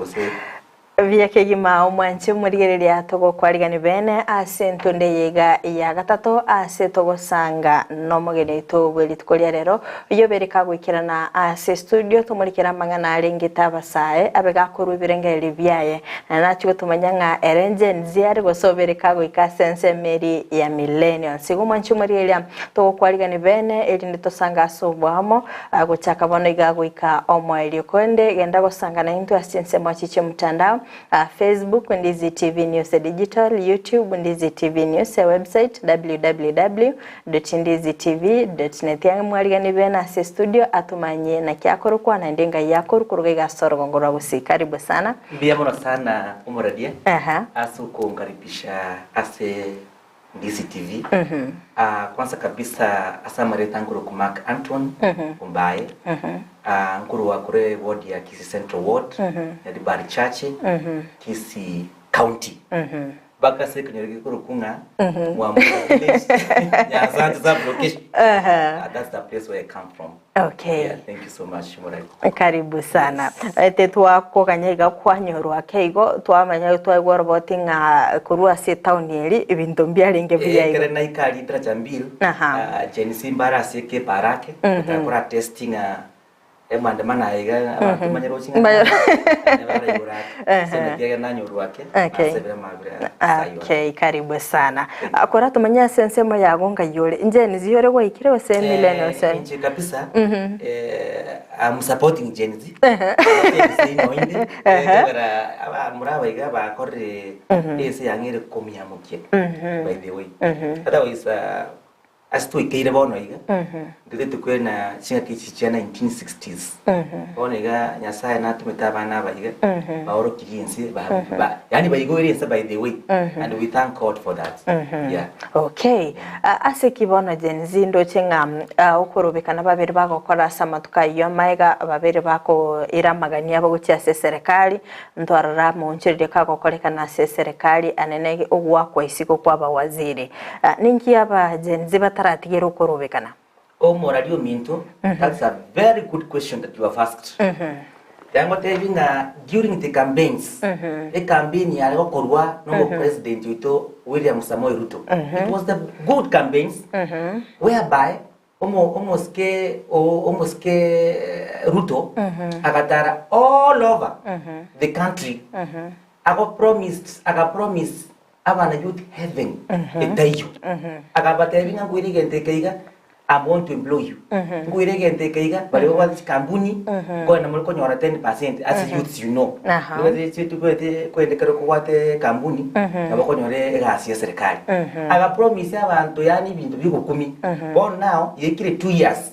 Gose. Buya kegima omwanche omorigereria togokwarigani bene ase entunde eye iga ya gatato ase togosanga nomogeni oito bwe rituko ria rero oyio obere kagoikerana ase studio tomorikere amang'ana arengete abasae abe gakorwa ebirengererio biaye na nachie gotomanya ng'a ere Gen Z are gose obere kagoika ase ensemo eri ya millennials. Igo omwanche omorigereria togokwarigani bene erinde tosange ase oboamo Gochaka bono iga goika omoerio. Korende genda gosanga naintwe ase chinsemo echi chi'omotandao, Facebook, Ndizi TV News Digital, YouTube, Ndizi TV News, website, www.ndizitv.net. Ang'e mwarigani bene ase estudio atomanye naki akorokwa naende ngai akorwa koruga iga ase orogongo rwa Gusii. Karibu sana. Mbuya mono sana omoraria Aha. ase okonkaribisha ase Ndizi TV. Ah, kwanza kabisa ase amareta nkorokwa Mark Anton Ombaye. Ah, nkorwa kore ward ya Kisii Central Ward, Nyaribari Church, Kisii County. Mpaka ase ekenyoro gekorokwa ng'a Mwamboka Village, Nyansanche sub location. Ah, that's the place where I come from. Okay. Yeah, thank you so much, Morari. Karibu sana. Ete twakoganya iga kwanyorwa ake igo twamanya twaigwa oroboti ng'a korwa ase etown eri ebinto mbiarenge buya igo. Ekere naika aria Daraja Mbili, Aha. ah, Gen Z mbare ase ekepaara ake, gotakora testing ah, Emandamano aya iga abanto manyare goching'ana Mba- ne baraigure ake. So naki egere nanyorwa ake Okay. ase ebire amabire ase ayio. Okay, karibu sana. Ah, Kora tumanye ase ensemo yago ngai ore. Gen Z ore gwaikire gose millennials? Eh, inche kabisa eh, I'm supporting Gen Z. Gen Z noinde ekogera abamura aba iga bakorire ense yang'eire komiamokia by the way. Otherwise ah, Ase twaikeire bono iga, intwe titokwe na chingaki echi chia 1960s. Bono iga Nyasaye natomete abana aba iga, baorokirie ense, ba, ba, yaani baigoire ense by the way, and we thank God for that. Yeah. Okay. Ah, ase ki bono Gen Z ndoche ng'a ah, okorobekana babere bagokora ase amatuko ayio amaega babere bakoira amagani abo gochia ase eserekari ntwarora amaonchoreria kagokorekana ase eserekari anene ogoakwa isiko kwa abawaziri. Ninki aba Gen Z bataratigere okorobekana? Omorari ominto, that's a very good question that you have asked. Ekero ngotebi ng'a during the campaigns, ecampaign yare gokorwa na omopresident oito William Samoei Ruto, it was the good campaigns whereby Omo omosike o omosike Ruto agatara all over the country ago promised aga promise abana youth heaven etaiyo. Akabatebia ng'a nkoire egento eke iga I'm going to employ you. Nkoire egento eke iga baria babwate chikampuni nkoenda more konyora 10% ase youths you know. Nigo korende ekero kobwate ekampuni nabo okonyora egasi ya serikali. Aga promise abanto yaani ebinto biogokumia. Bono now yaikire 2 years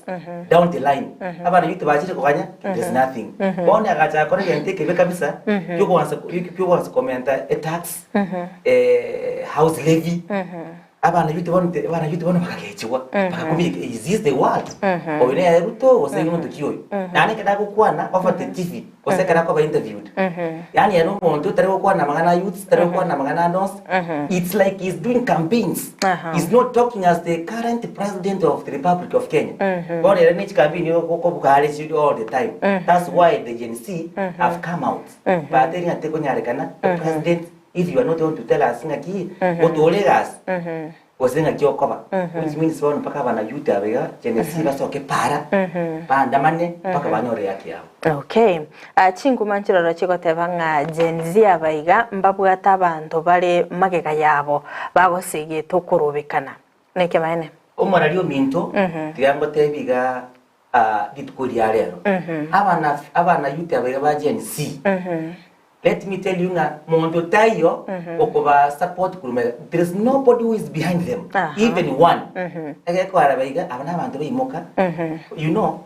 down the line abana youth bachire koganya there's nothing. Bono agachaka kora egento ekebe kabisa kiogoansa kiogoansa komenta etax house levy abana youth bono abana youth bono bakagechigwa bakakumia is this the world? Oyo nere Ruto gose monto ki oyo? Naende ekero agokwana over the TV gose ekero akoba interviewed yaani ere omonto otari gokwana amang'ana a youths tari gokwana amang'ana ande onsi it's like he's doing campaigns he's not talking as the current president of the republic of Kenya. Bono ere ne chicampaign okobuga are all the time that's why the Gen Z have come out batebire ng'a tekonyarekana the president if you are not going to tell us ng'aki gotore egasi gose ng'aki okoba which means bono mpaka abana youth aba iga Gen Z basoke para baandamane mpaka banyore ehaki yabo. Okay. Ah, chinkuma nchiroro chigoteba ng'a Gen Z aba iga mbabwate abanto bare magega yabo bagosegeta okorobekana. Nekebaene? Omorari ominto tiga ngotebi iga rituko ria rero abana abana youth aba iga ba Gen Z let me tell you ng'a monto taiyo okoba support korwa magega there is nobody who is behind them even one egekoraba iga aba na abanto baimoka you know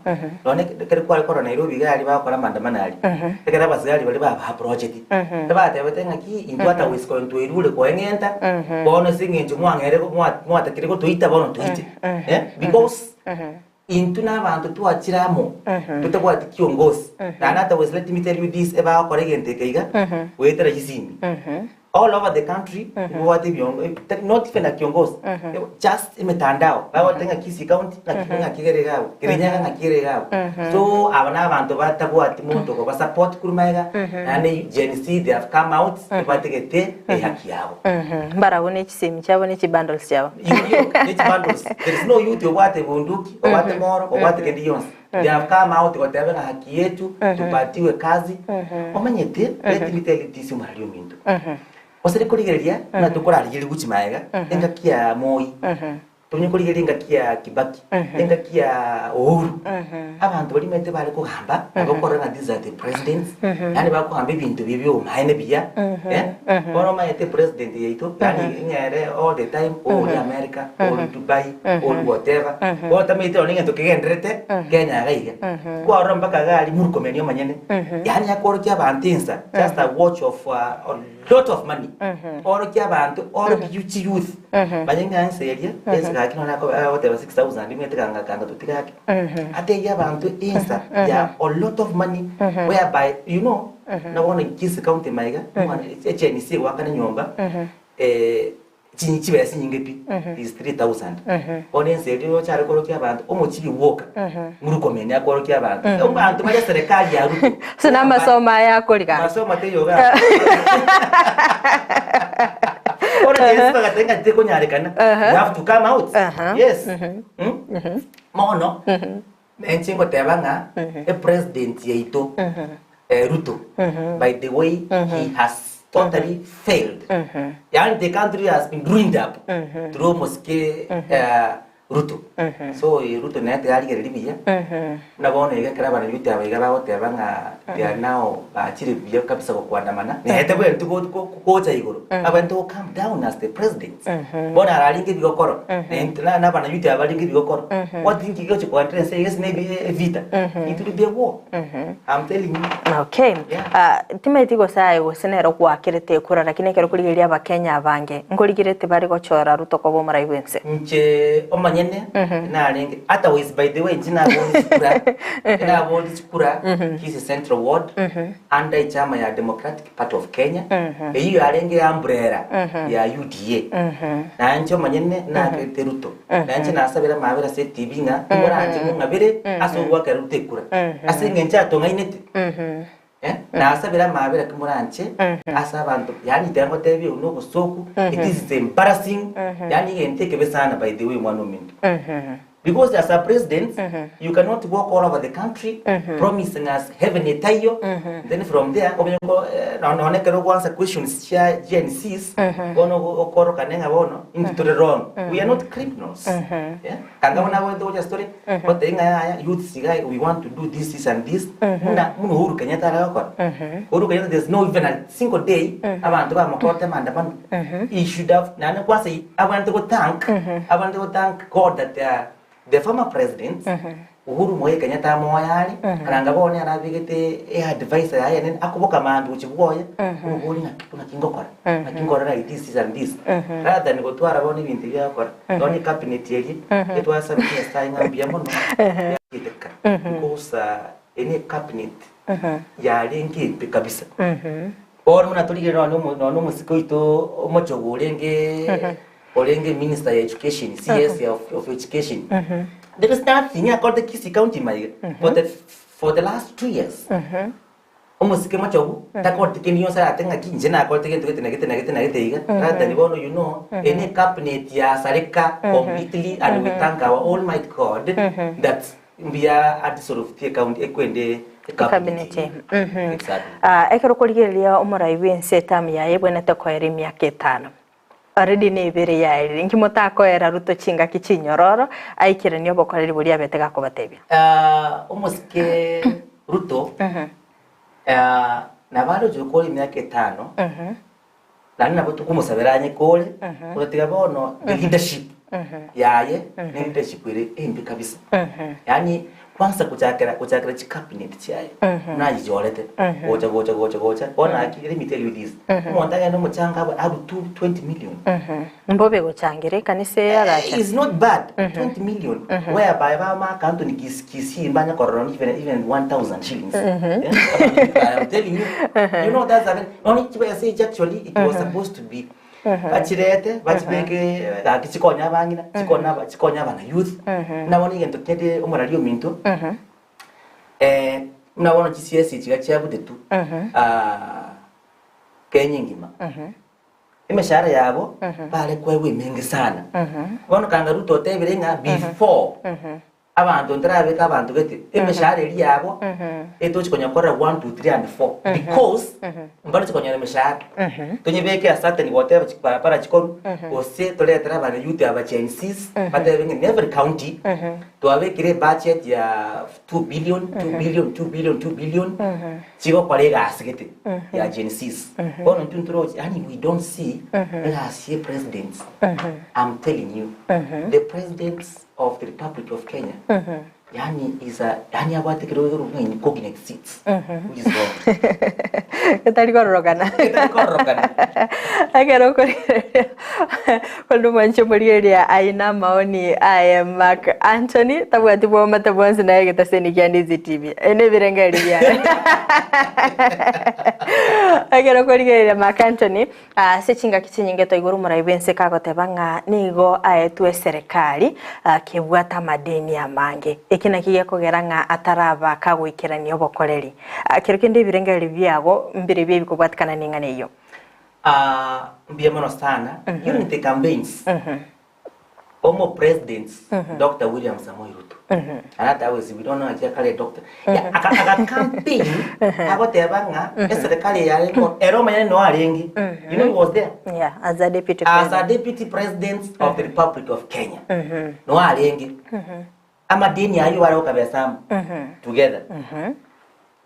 nonye ekero kware korora Nairobi iga aria bagokora maandamano aria ekero abasigari baria baba approacheti ebatebete ng'aki intwe ata goisiko ntwairure koeng'enta bono ase eng'encho mwang'ere mwatakire gotoita bono toite because Intwe nabanto twachire amo, totabwati kiongosi. Naende ata let me tell you this, ebagokora egento eke iga, goetera chisimi. All over the country mbabwate ebiongo not even a kiongozi just emetandao bagote ng'a Kisii county ng'aki ng'aki kere iga abwo Kirinyaga ng'aki kere iga abwo so aba na abanto batabwati monto okoba support korwa magega naende Gen Z they have come out ebategete ehaki yabo. Mbarabwo ne chisemi chiabo ne chibundles chiabo. Ne chibundles there is no youth obwate bunduki obwate moro obwate kende gionsi they have come out goteba ng'a haki yetu tupatiwe kazi omanyete let me tell you this omorari ominto gose korigereria buna tokorarigereria gochia magega engaki ya Moi tonya korigereria engaki ya Kibaki engaki ya Uhuru abanto baria omanyete bare kogamba nabo okorora ng'a these are the presidents yaani bakogamba ebinto biria bia obomaene buya bono omanyete president yaito yaani ng'a ere all the time ore America ore Dubai ore whatever bono otamanyeti nonye egento kegendererete Kenya iga iga kwarora mpaka iga aria Murkomen omonyene yaani akworokia abanto ensa just a watch of a lot of money oorokia abanto oorokia chiyouth manye ng'a ense eria ense gaki nonye agoteba 6000 omanyete kanga kanga totige ake atebie abanto ensa ya a lot of money whereby you know buna bono Kisii county maiga eGen-Z egoakana enyomba chibesa chinyinge pi is 3000 bono ense eria ochare korokia abanto omochibi gwoka Murkomen akorokia abanto abanto bare eserekari ya Ruto Ase namasomo aya akoriga. Masomo teiyo iga bono Gen-Z bagateba ng'a tekonyarekana you have to come out yes Bono Inche ngoteba ng'a epresident yaito Ruto by the way he has totally failed yaani the country has been ruined up through omosike Ruto so Ruto nere tayarigereria buya buna bono iga ekero abanayouth aba iga bagoteba ng'a they are now bachire buya kabisa gokuandamana nere tabwenereti gocha igoro abwenerete go calm down as the president. Bono araringe ebigokoro, na abanayuti aba baringe ebigokoro, what think igochi kogenderera ense eye gese ne evita? It will be a war. I'm telling you. Okay. Yeah. Ah, timaeti gose aye gose nere gwakerete ekura lakini ekero okorigereria abakenya abange nkorigerete bare gochora Ruto koba omorai bwense. Inche omonyene narenge ata was by the way inche nabori chikura nabori chikura Kisii Central Ward under echama ya Democratic Party of Kenya, eyio yarenge umbrella ya UDA. Naye inche omonyene nakerete Ruto. Naye inche nasabire amabera ase etibi ng'a moranche mong'abere ase ogoakera Ruto ekura. Ase eng'encho atong'ainete. Eh, nasabire amabera ki moranche ase abanto, yaani ekero ngotebia oyo nobosoku, it is embarrassing, yaani egento ekebe sana by the way omwana ominto. Because as a president you cannot walk all over the country promising us heaven etaiyo then from there omenye ko eh, no- nonye ekero ogoansa questions chia Gen Zs bono ogo- okorokane ng'a bono intwe tore wrong we are not criminals Yeah? Kanga buna agoete gocha ase tore gotebia ng'a yaya youths iga we want to do this this and this buna buna Uhuru Kenyatta are gokora Uhuru Kenyatta there's no even a single day abanto bamokorete maandamano he should have naende kwanza abwenerete go thank abwenerete go thank God that the former president Uhuru Muigai Kenyatta amoyo are karanga bono nere abegete e adviser yaye enene akoboka mambia gochia bwoye oboria ng'aki ng'aki ngokora ng'aki nkorora this this and this rather than gotwara bono ebinto ebi agokora nonya ecabinet eria etwasabete Nyasaye ng'a mbuya mono yateka because eye ne ecabinet yarenge embe kabisa. Bono buna torigereria nonye omo nonye omosike oito omochogu orenge orenge minister ya education, CS of of education, there is nothing akorete Kisii county maiga for the for the last 2 years. Omosike mochogu takoreti kende gionsi arate ng'aki inche nakorete gento gete na gete na gete na gete iga, rather than bono you know, eye ne cabinet yasareka completely and we thank our almighty God that Mbuya adisolved ecounty ekwende Ecabinet ecabinet eye. Mhm. Exactly. Ah, ekero okorigereria omorai bw'ense etamu yaye ebwenerete koera emiaka etano. Already ne ebere yaerire. Inki motakoera Ruto chingaki chinyororo aikeranie obokoreri boria abete gakobatebia? Ah, omosike Ruto ah, nabo aroche gokora emiaka etano naende nabo tokomosabera anyekore gotatiga bono the leadership yaye ne leadership ere embe kabisa yaani. Kwanza gochakera gochakera chicabinet chiaye buna achichorete gocha gocha gocha gocha bono naki let me tell you this omonto agende omochanga abe abe 20 million Mbobe gochangera ekanisa eye agacha. It's not bad 20 million whereby bamaka Anthony Kis Kisii mbanya korora even even 1000 shillings Eh, I'm telling you you know that's a very only chibesa echi actually it was supposed to be Bachirete, bachibeke gaki chikonye abang'ina, chikonye aba chikonye abana youth. Buna bono egento kende omorari ominto, buna bono chisiasi echi iga chiabutetu Kenya engima. Emeshahara yabo bare koegwa emenge sana. Bono kanga Ruto otebire ng'a before Abanto ntarabeka abanto gete emeshahara eria yabo etochi konya korora 1 2 3 and 4 because mbarochi konyora emeshahara tonyebeke a certain whatever chiparapara chikoru gose toretere abana youth aba Gen Zs batebe ng'a in every county twabekire ebudget ya 2 billion 2 billion 2 billion 2 billion chigokora egasi gete ya Gen Zs bono intwe ntorochi yaani we don't see egasi ye presidents I'm telling you the presidents of the Republic of Kenya yaani is a yaani abwate ekerogo igoro buna incognate seats which is wrong. Getari kororokana. Getari kororokana. Ekero okorigereria korende omwanchi omorigereria aye na amaoni aye Mark Anthony tabwati bwomate bwonsi naye egetaseni kia Ndizi TV. Ebi nebirengererio biane. Ekero okorigereria Mark Anthony Ase chingaki chinyinge twaigure omorai bw'ense kagoteba ng'a nigo aetwe eserekari kebwate amadeni amange. Eki nakio gekogera ng'a ataraba kagoikerania obokoreri. Kero kende ebirengererio biago mbirobio ebikobwatikana neng'ana eyio. Mbuya mono sana. During the campaigns, Omo president Doctor William Samoei Ruto anatagwesibiri bono naki akare doctor Ya, aka aka campaign agoteba ng'a eserekari eye yarenge oo ere omonyene noo arenge you know he was there Yeah, as a deputy as a president. deputy president of the Republic of Kenya noo arenge amadeni aywo bare gokabesa amo together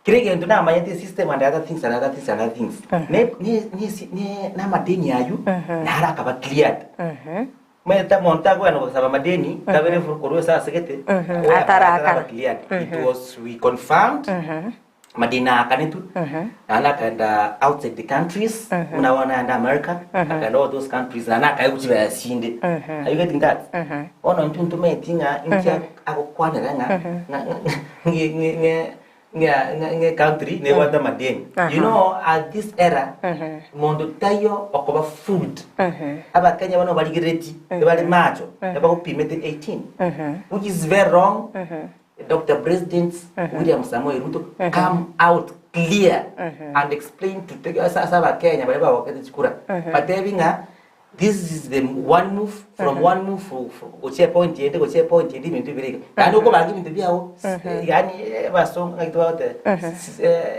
Kera egento namanyete system and other things and other things and other things ne ne ne ne namadeni aywo naro akaba cleared. Omanyete omonto takogenda gosaba amadeni kabere korwa ase asegete oyo Atarakana. ataraba cleared. It was we confirmed amadeni aakanetwe naende akaenda outside the countries buna bono naende America akaenda all those countries naende akaegwa chibesa chinde. Are you getting that? Bono intwe ntomanyeti ng'a inki agokwanera ng'a ng'a ng'a ng'a ng'a ng'a ng'a ecountry nebwate amadeni. You know at this era monto taiyo okoba fooled. Abakenya bono barigerereti ebare macho ebagopimete 18 which is very wrong. Doctor President William Samoei Ruto come out clear and explain to the ase ase abakenya baria bagokete chikura batebi ng'a This is the one move from one move gochia epoint ende gochia epoint ende ebinto bire iga. Yaani okobanga ebinto biago yaani abasongo ng'aki tobagoteba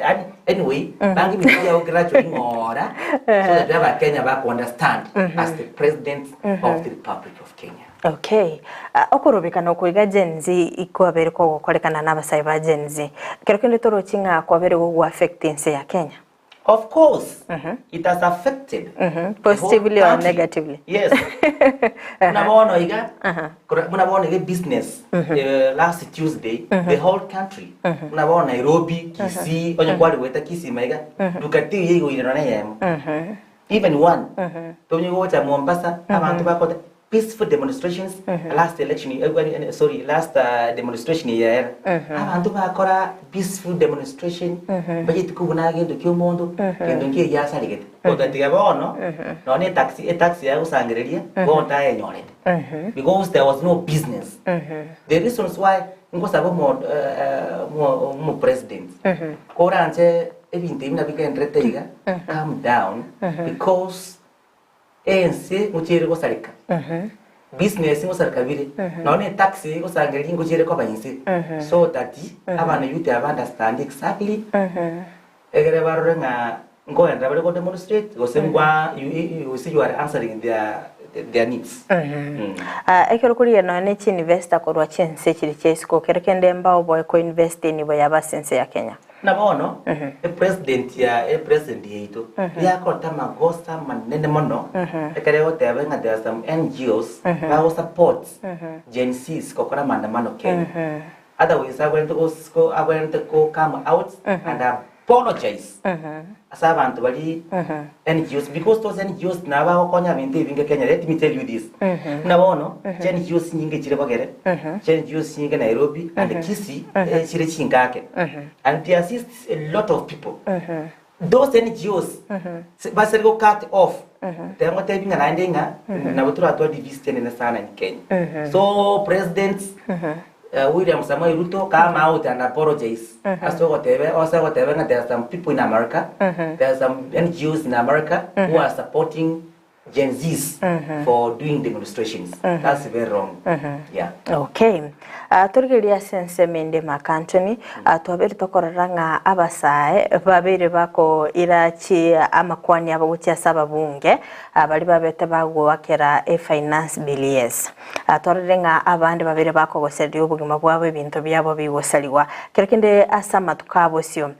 yaani anyway banga ebinto biago gradually ng'ora so that abakenya bako understand as the president of the Republic of Kenya. Okay. Okorobekana oko iga Gen Z ikwabeire kogokorekana na abasae ba Gen Z. Ekero kende torochi ng'a kwabeire gogo affect ense ya Kenya. Of course, it has affected the whole Positively or country. negatively? Yes. Buna bono iga, kora- buna bono iga business last Tuesday, the whole country, buna bono Nairobi, Kisii, onye kwari goeta Kisii maiga, duka teiyo igoirana na eyemo. Even one. Tonye gocha Mombasa, abanto bakote peaceful demonstrations last election eh, eh, eh, sorry last uh, demonstration yaera abanto bakora peaceful demonstration bacheti kobuna gento kia omonto gento nki egiasarigete otatiga bono nonye etaxi etaxi yagosangereria bono tayenyorete because there was no business the reasons why nkosaba omo eh, omo omo president koranche ebinto ebi nabigenderete iga calm down because Ense ngochia ere gosareka, business ngosareka bire, nonya ne etaxi egosangereria ngochia ere koba inse, so that abana youth aba understand exactly, egere barore ng'a nkogenderera bare go demonstrate gose ngwa gose you are answering their their needs. Ah, ekero korigia nonya ne chiinvestor korwa chinse chiria chia isiko, kero kende mbao boe koinvest enibo yabo ase ense ya Kenya. Buna bono, epresident ya epresident yaito yakorete amagoso amanene mono ekero egoteba ng'a there are some NGOs bago support Gen Zs gokora maandamano Kenya. Otherwise abwenerete gos ko abwenerete ko come out and apologize ase abanto baria NGOs because those NGOs nabo bagokonya ebinto ebinge Kenya let me tell you this. Buna bono chi NGOs chinyinge chire bogere, chi NGOs chinyinge Nairobi and Kisii chire chinkake and they assist a lot of people. Those NGOs basere go cut off teba ngotebi ng'a naende ng'a nabo toratware deficit enene sana in Kenya. So president William Samoei Ruto come out and apologize ase ogotebe ase ogoteba ng'a there are some people in America, there are some NGOs in America who are supporting Gen Zs for doing demonstrations. That's very wrong. Yeah. Okay. Ah, torigereria ase ensemo ende Mark Antony, ah, twabeire tokorora ng'a abasae babeire bakoira chi amakwani abo gochia ase ababunge ah, baria babete bagoakera e finance bill yes. Ah, twarorire ng'a abande babeire bakogosereria obogima bwabo ebinto biabo bigosarigwa. Kero kende ase amatuko abosio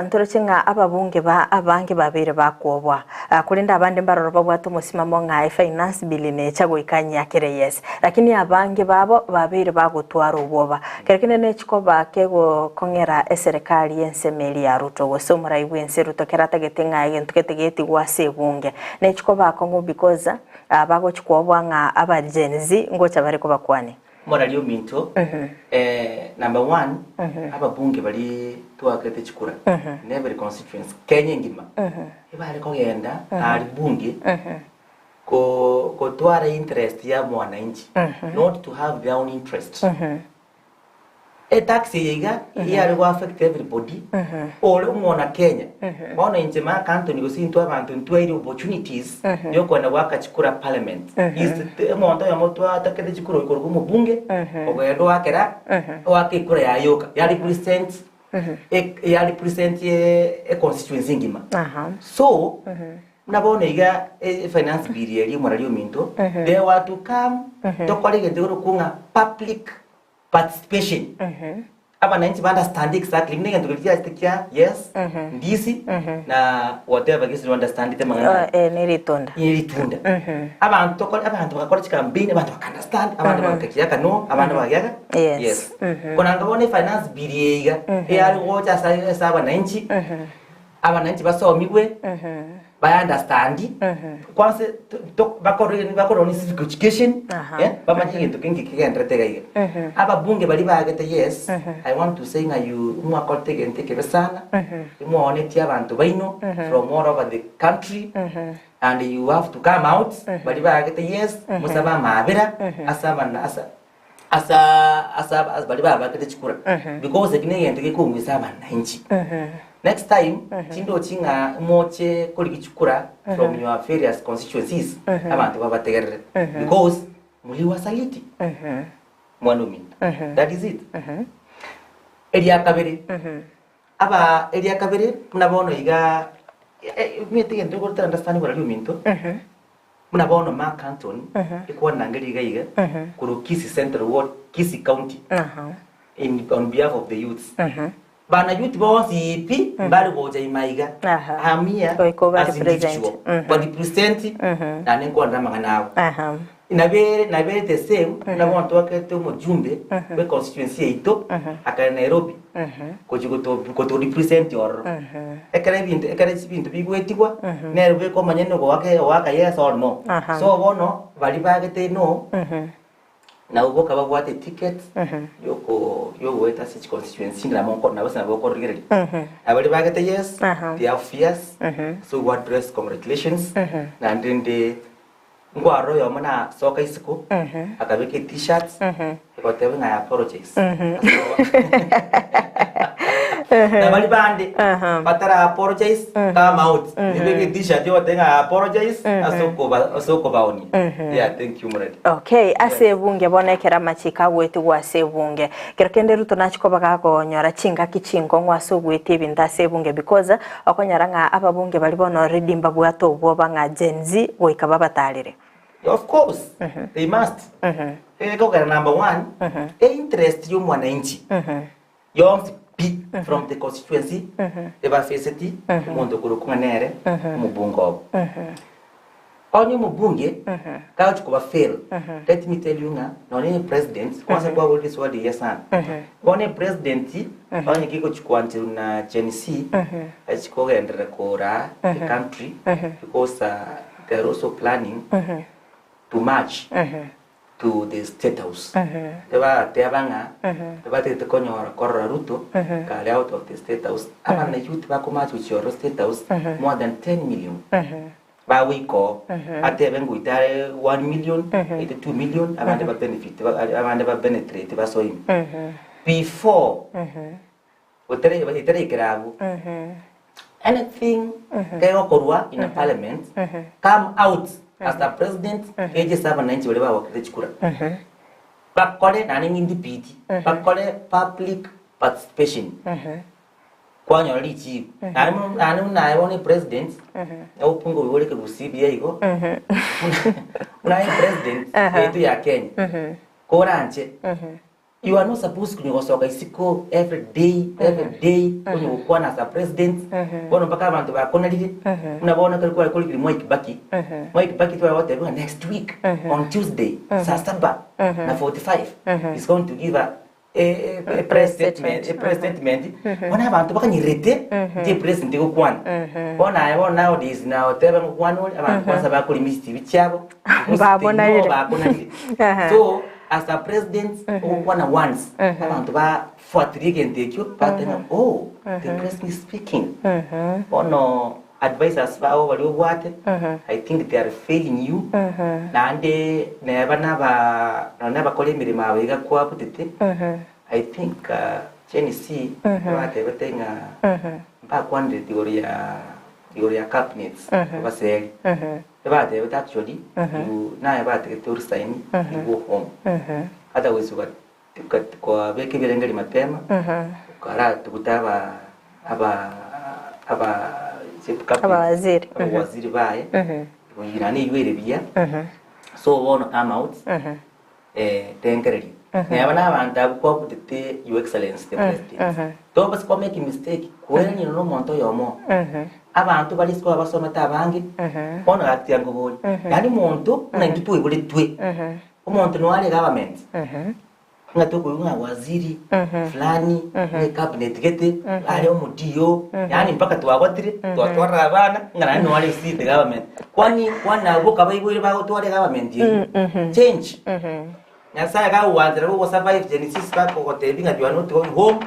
Ntoroche ng'a ababunge ba abange babeire bakwobwa, korende abande mbaroro babwate omosimamo ng'a efinance bill necha goika nyiakere yes. Lakini abange babo babeire bagotwara obwoba. Kero kende nechikoba kegokong'era eserekari y'ensemo eria ya Ruto gose omorai bw'ense Ruto kero atagete ng'a egento gete getigwe ase ebunge. Nechikoba akong'u because bagochi kwoboa ng'a aba Gen Z ngocha bare kobakwania. Morari ominto, number one, ababunge baria twakerete chikura in every constituency Kenya engima, ebare kogenda aria bunge ko gotwara interest ya mwananchi not to have their own interest. Etax eye iga yare go affect everybody ore omwana Kenya. Bono inche Mark Anthony gose intwe abanto ntwaire opportunities yokoenda goaka chikura parliament. Is omonto oyomo twatakete chikura okorokwa omobunge ogenda oakera oaka ekura yaye yoka ya represent ya represent e constituency engima. So buna bono iga e finance bill eria omorari ominto they were to come tokore egento ekorokwa ng'a public participation abananchi ba understand exactly buna egento keria kiachete kia yes ndisi na whatever gese understand te mang'ana aya. Eh, ne ritunda. Ne ritunda abanto tokore abanto bagakora chicampaign abanto baka understand abande bagakiaka no abande bagakiaka Yes. yes koranga bono efinance bill eye iga eyare gocha ase ase abananchi abananchi basomigwe ba understand kwanza bakore bakore onye civic education bamanye egento kenge kegenderete iga iga. Ababunge baria bagete yes, I want to say ng'a you mwakorete egento ekebe sana, mwaonetie abanto baino from all over the country and you have to come out, baria bagete yes, mosabe amaabera ase abana ase asa asa baria babakete chikura because eki negento gekongwisa abananchi. Next time chindochi ng'a moche korigia chikura from your various constituencies abanto babategerere because muri wasaliti mwana ominto that is it. Eria kabere aba eria kabere buna bono iga omanyete egento totari understand buna ominto. Buna bono Mark Antony ekwanange riga iga korwa Kisii Central Ward, Kisii County in on behalf of the youths. Bana youth bonsi pi mbare gocha ime aiga. I'm here Goika oba as represent. individual. Ba represent naende nkwanere amang'ana abo. Nabere nabere the same buna bono twakete omojumbe bwe constituency yaito akare Nairobi gochi goto goto represent ororo. Ekero ebinto ekero ebinto bigwetigwa nere bweka omonyene ogoaka ogoaka yes or no. So bono baria bagete no nabo boka babwate eticket yoko yogoeta ase chiconstituency nabo nko nabo ase nabo okorigereria. Abaria bagete yes they have fears so we address congratulations naende rende Nkwarora oyomo nasoka isiko, akabeka e-t-shirt, egoteba ng'a I apologize. Na baria bande batara apologize, come out. Nibeke e-t-shirt egoteba ng'a I apologize ase okoba ase okobaonia. Yeah, thank you Muradi. Okay, ase ebunge bono ekero amachiko agoetigwa ase ebunge, kero kende Ruto nachia koba gakonyora chingaki chinkong'u ase ogoetia ebinto ase ebunge because Okonyora ng'a ababunge baria bono already mbabwate obwoba ng'a Gen Z goika babatarere. Of course, they must. Ekogera number one, e interest ya omwananchi yonsi pi from the constituency ebafaceti omonto okorokwa ng'a nere omobunge obo. Onye omobunge kagochi koba fail, let me tell you ng'a nonye ne president, kwanza kwaborire swali rigiya sana. Bono epresident onye kegochi koancherwa na Gen Z, achi kogenderera koraa the country because they are also planning to march to the state house. Ebagateba ng'a ebatagete konyora korora Ruto kare out of the state house, abana youth bakomarch gochia ororo state house more than 10 million. Bagoika oo, atebe ngoita are 1 million, aite 2 million, abande ba benefit, abande ba penetrate basoe ime. Before, otere etarekera abwo, anything kegokorwa in a parliament, come out as the president, keche ase abananchi baria bagokete chikura. Bakore naende ng'indipiti, bakore public participation. Kwanyora richibu. Naende mono naende buna aye bono epresident, opunga oigore ekegusii buya igo, buna buna aye epresident yaito ya Kenya, koranche, you are not supposed konya gosoka isiko every day, every day, onya gokwana as a president, bono mpaka abanto bakonarire, buna bono ekero kware korigereria Mwai Kibaki, Mwai Kibaki tware goteba ng'a next week, on Tuesday, saa saba na 45, is going to give a a press statement, a press statement, bono abanto bakanyerete nti epresident egokwana. Bono aye bono nowadays naye otebe ngokwana ore, abanto kwanza bakorima echitibi chiabo, because they know Babonarire. bakonarire. Aha. So as a president ogokwana once, abanto bafuatirie egento ekio, bateba ng'a oh, the president is speaking. Bono advisers bao baria obwate, I think they are failing you, naende neba naba nonye nabakora emeremo aba iga kwabutete, I think Gen Z batebete ng'a mbakwanereti igoro ya igoro ya cabinets abaseri, ebatebete actually you naye bategete oresign you go home, otherwise Kwabeka ebirengererio mapema, okaratuguta aba aba aba Abawaziri. abawaziri baye, boira nigo ere buya, so bono come out, rengereria. Neba na abanto abwo kwabutete your excellency the president, tobasa ko make mistake koerania na omonto oyomo. Abanto baria isiko abasomete abange, bono gaki tiga nkoborie, yaani omonto buna intwe twaiboretwe, Omonto noyo are government, ng'a tokoigwa ng'a waziri fulani, ng'a ecabinet gete, are omodio, yaani mpaka twagotire, twatwarire abana, ng'a naende noyo are ase the government. Kwani kwani abwo okabaiboire bagotwara egovernment eyio? Change. Nyasaye kagogwanchera gogosurvive Genesis bakogotebia ng'a you are not going home,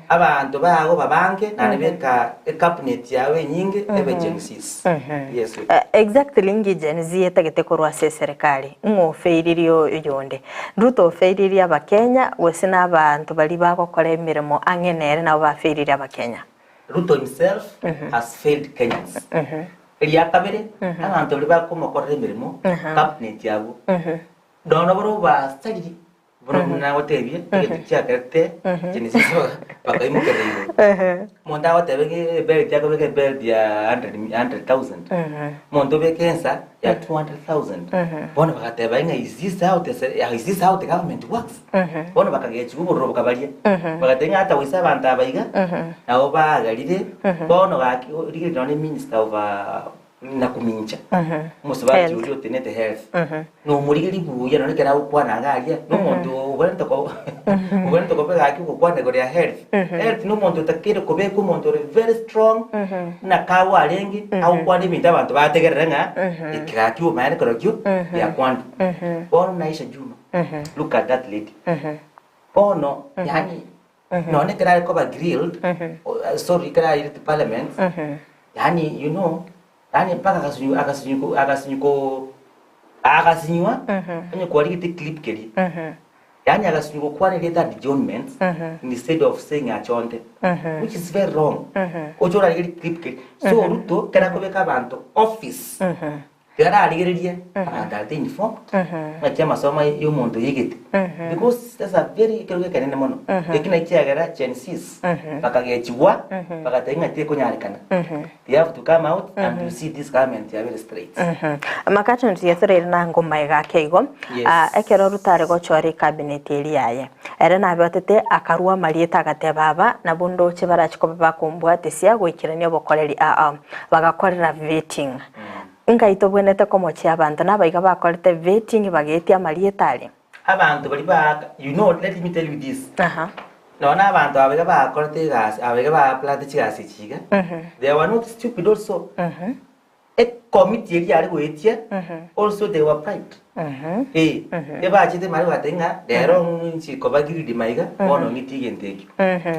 abanto bago babange naende beka ecabinet yago enyinge ebe Genesis. Yes. Exactly inki Gen Z etagete korwa ase eserekari? Ng'o ofeiririe oyonde? Ruto ofeiririe abakenya gose na abanto baria bagokora emeremo ang'e nere nabo bafeiririe abakenya? Ruto himself has failed Kenyans. Eria kabere, abanto baria bakomokorera emeremo, cabinet abwo, nonya barobwo basariri Bono buna nagotebie, egento kiakerete Genesis bakaimokerera igoro. Omonto agoteba ng'a ebelt akobeka ebelt ya 100,000. Omonto obeka ensa ya 200,000. Bono bagateba ng'a is this how the is this how the government works? Bono bakagechigwa obororo bokabaria. Bagateba ng'a ata goisa abanto aba iga, nabo bagarire, bono gaki rigereria nonye minister of nakomincha omosubati Health. oria otenete health nomorigerie buya nonye ekero agokwana iga aria na omonto obwenerete ko obwenerete koba gaki ogokwana igoro ya health health na omonto otakeire kobekwa omonto ore very strong buna kago arenge agokwana ebinto abanto bategerere ng'a eke gaki omanyete kerokio giakwanire bono buna Aisha Juma look at that lady bono yaani Nonye ekero are koba grilled, sorry ekero airete parliament, yaani you know, yaani mpaka agasinyu agasinyu agasinyu ko agasinywa, onye kwarigete clip keria, yaani agasinyu gokwana erieta adjournment instead of saying achonte, which is very wrong. Oche orarigerie clip keria. So Ruto ekero akobeka abanto office, Tiga ararigererie abanto are informed ng'aki amasomo ya omonto oigete because that's a very ekerogo ekenene mono eki naki kiagera Gen Zs bakagechigwa bagateba ng'a tekonyarekana they have to come out and you see this government yabere straight. Makati ntigetereire na ngoma iga ake igo Yes. Ah, ekero Ruto are gochora ecabinet eria yaye ere nabeotete akarua amarieta agateba aba nabwo ndoche barache koba bakombwatesia goikerania obokoreri aa bagakorera vetting. Ngai tobwenerete komochia abanto nabaiga bakorete vetting bagetia amarieta aria. Abanto baria ba you know let me tell you this Aha. nonya na abanto aba iga bakorete egasi aba iga ba applyete chigasi echi iga they were not stupid also Ekomiti eria yare goetia also they were bribed. Eh, ebachete mare gobatebia ng'a rero inche koba greedy maiga bono ng'itie egento ekio.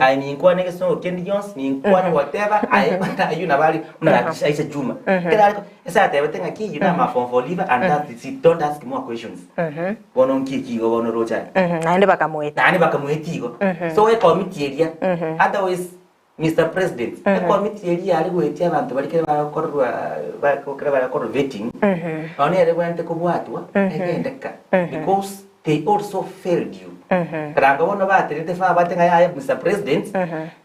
Aye ninkwane egesongo kende gionsi, ninkwane whatever, aye aywo nabo are buna gaki Aisha Juma. Ekero are ase atebete ng'a ki you know I'm a form four leaver and that is it, don't ask more questions. Bono nki eki igo bono roche aye. Naende bakamoetia. Naende bakamoetia igo. So ekomiti eria, otherwise Mister President, ekomiti eria yare goetia abanto baria kere bagokorerwa kere bagokorerwa vetting, nonya nere ebwenerete kobwatwa egende ka because they also failed you. Karanga bono baterete fa abate ng'a yaya Mister President,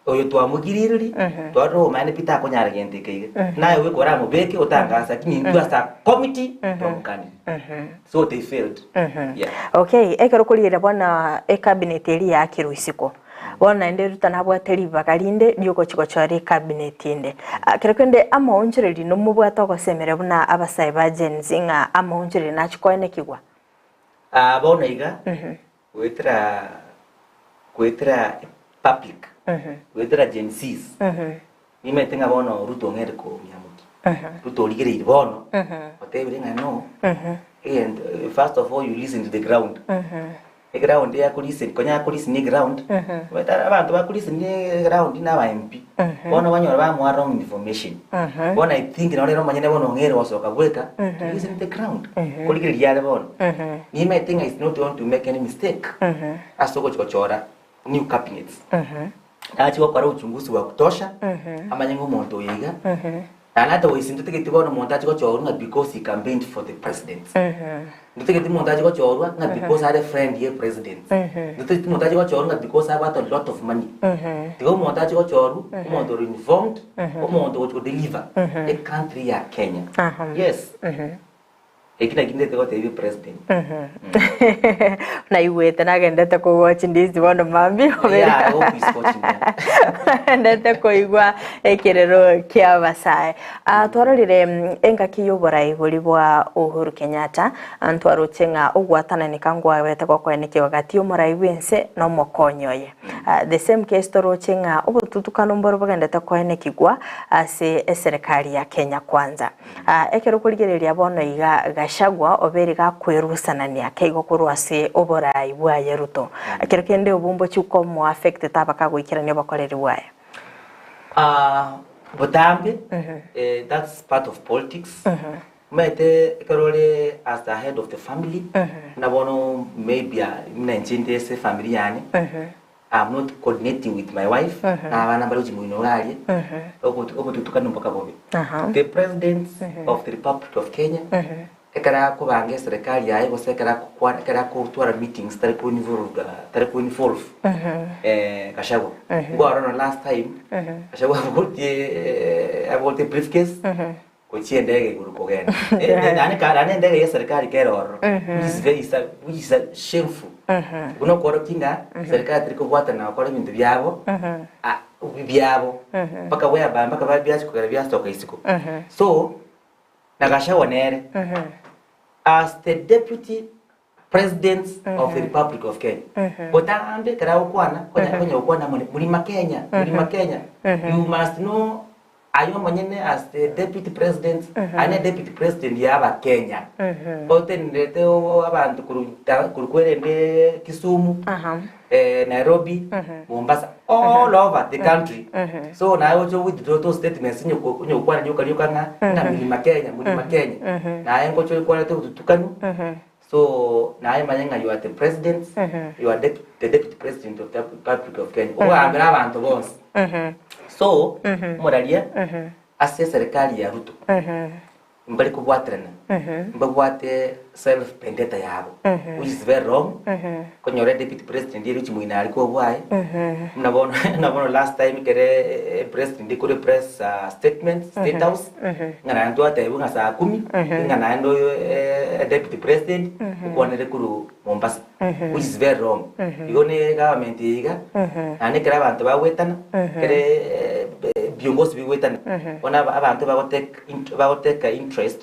oyo twamogiririri, twarora omanyene pi takonyara gento eke iga. Naye goika oramobeke otangase lakini intwe as a committee twamokanire. So they failed. Yeah. Okay, ekero okorigereria bono ecabinet eria yaakirwe isiko, Bono naende Ruto nabwate ribaga rinde riogochia gochora ecabinet ende. Kero kende amaonchorerio nomobwate ogosemeria buna abasae ba Gen Z ng'a amaonchorerio nachie koenekigwa? Aa bono iga, goetera goetera public, goetera Gen Zs, nimanyete ng'a bono Ruto ong'ende komiamokia. Ruto origereiri bono, otebire ng'a no, egento first of all you listen to the ground. Eground ya kolisen konya akolisen eground omanyete abanto bakolisen eground na aba MP bono banyora bamoa wrong information bono I think naro ere omonyene bono ong'eire gosoka bweka to listen the ground korigereria are bono nimanyete ng'a is not going to make any mistake ase ogochi gochora new cabinets nachie gokora uchunguzi wa kutosha amanye ng'a omonto oyo iga Naende ata goisia ntotageti bono omonto ache gochorwa ng'a because he campaigned for the president. Ntotageti omonto ache gochorwa ng'a because are friend ye president. Ntotageti omonto ache gochorwa ng'a because abwate a lot of money. Tiga omonto ache gochorwa, omonto ore informed, omonto ogochi go deliver ecountry ya Kenya. Yes. Eki nakio ndete gotebia president. Naigwete nagendete kogwa chindizi bono mambia Yeah, I hope he's watching there. Nagendete koigwa ekerero kia abasae. Ah, twarorire engaki y'oborai boria bwa Uhuru Kenyatta, ah, ntwaroche ng'a ogwatananeka nkwabete gokoenekigwa gati y'omorai bw'ense na omokonyi oye. Ah, the same case toroche ng'a obotutukano mboro bogendete koenekigwa ase eserekari ya Kenya Kwanza. Ekero okorigereria bono iga Gachagua obeire gakwerusanania keigo korwa ase oborai bwaye Ruto. Ekero kende obwo mbochie komo affect taba kagoikerania obokoreri bwaye. Botambe, that's part of politics. Omanyete ekero ore as the head of the family, buna bono maybe buna inche inde ase efamiri yane, I'm not coordinating with my wife na abana mbare gochia moino iga aria obotutukanu mpaka bobe. The president of the republic of Kenya ekero akobanga eserekari yaye gose ekero agokwana ekero agotwara meetings tari ko involve tari ko involve Gachagua. Nkwarora nonye last time Gachagua abogotie abogotie briefcase Gochia endege igoro kogenda. Naende ka naende endege ya serikali kere ororo. Which is very is a which is a shameful. Buna okworokia ng'a serikali teri kobwatana gokora ebinto biabo ah biabo mpaka whereby mpaka ba biachia kogera biasoka isiko. So, na Gachagua nere as the deputy President of the Republic of Kenya. Botambe ekero agokwana, konya konya gokwana more mlima Kenya, mlima Kenya. You must know aye omonyene as the deputy president, aye ne deputy president ya abakenya. Otenerete abanto korwa ta korwa kwerende Kisumu, Nairobi, Mombasa, all over the country. So naye oche withdraw those statements onye onye gokwana rioka rioka ng'a ng'a mlima Kenya, mlima Kenya. Naye ngocha oikwarete obotutukanu. So naye manye ng'a you are the president, you are the deputy president of the Republic of Kenya. Ogambere abanto bonsi. So, omoraria ase eserikali ya Ruto mbari kobwaterana, mbabwate self vendetta yabo which is very wrong. Konyora deputy president ere chimoino aria kobwaye buna bono buna bono last time ekere president ekore press statement state house Ng'a naende twatebiwa ng'a saa kumi, ng'a naende oyo deputy president okwanere korwa Mombasa, which is very wrong. Igo ne government eye iga, naende ekero abanto bagwetana, ekere. Ebiongozi bigoetana bono aba abanto bagotake int bagotake interest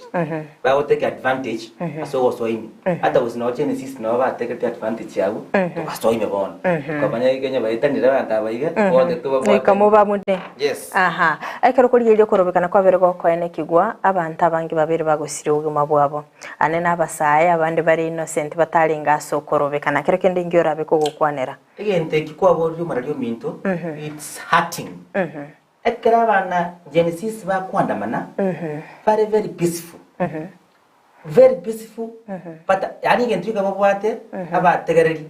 bagotake advantage ase ogosoa ime. Ata gose noo Genesis noo batekete advantage abwo togasoa ime bono. Tokamanya geke onye baetanire abanto aba iga bote Goika tobabwatane. mobabune. Yes. Aha. Ekero okorigereria okorobekana kwabere gokoenekigwa, abanto abange babere bagosiria obogima bwabo. Ane nabasae, abande bare innocent batarenge ase okorobekana. Kero kende inki orabe kogokwanera? Egento eki kwaborire omorari ominto, it's hurting. Ekero abana Gen Zs bakoandamana, bare very peaceful. Very peaceful, but yaani egento gika babwate, abategereri.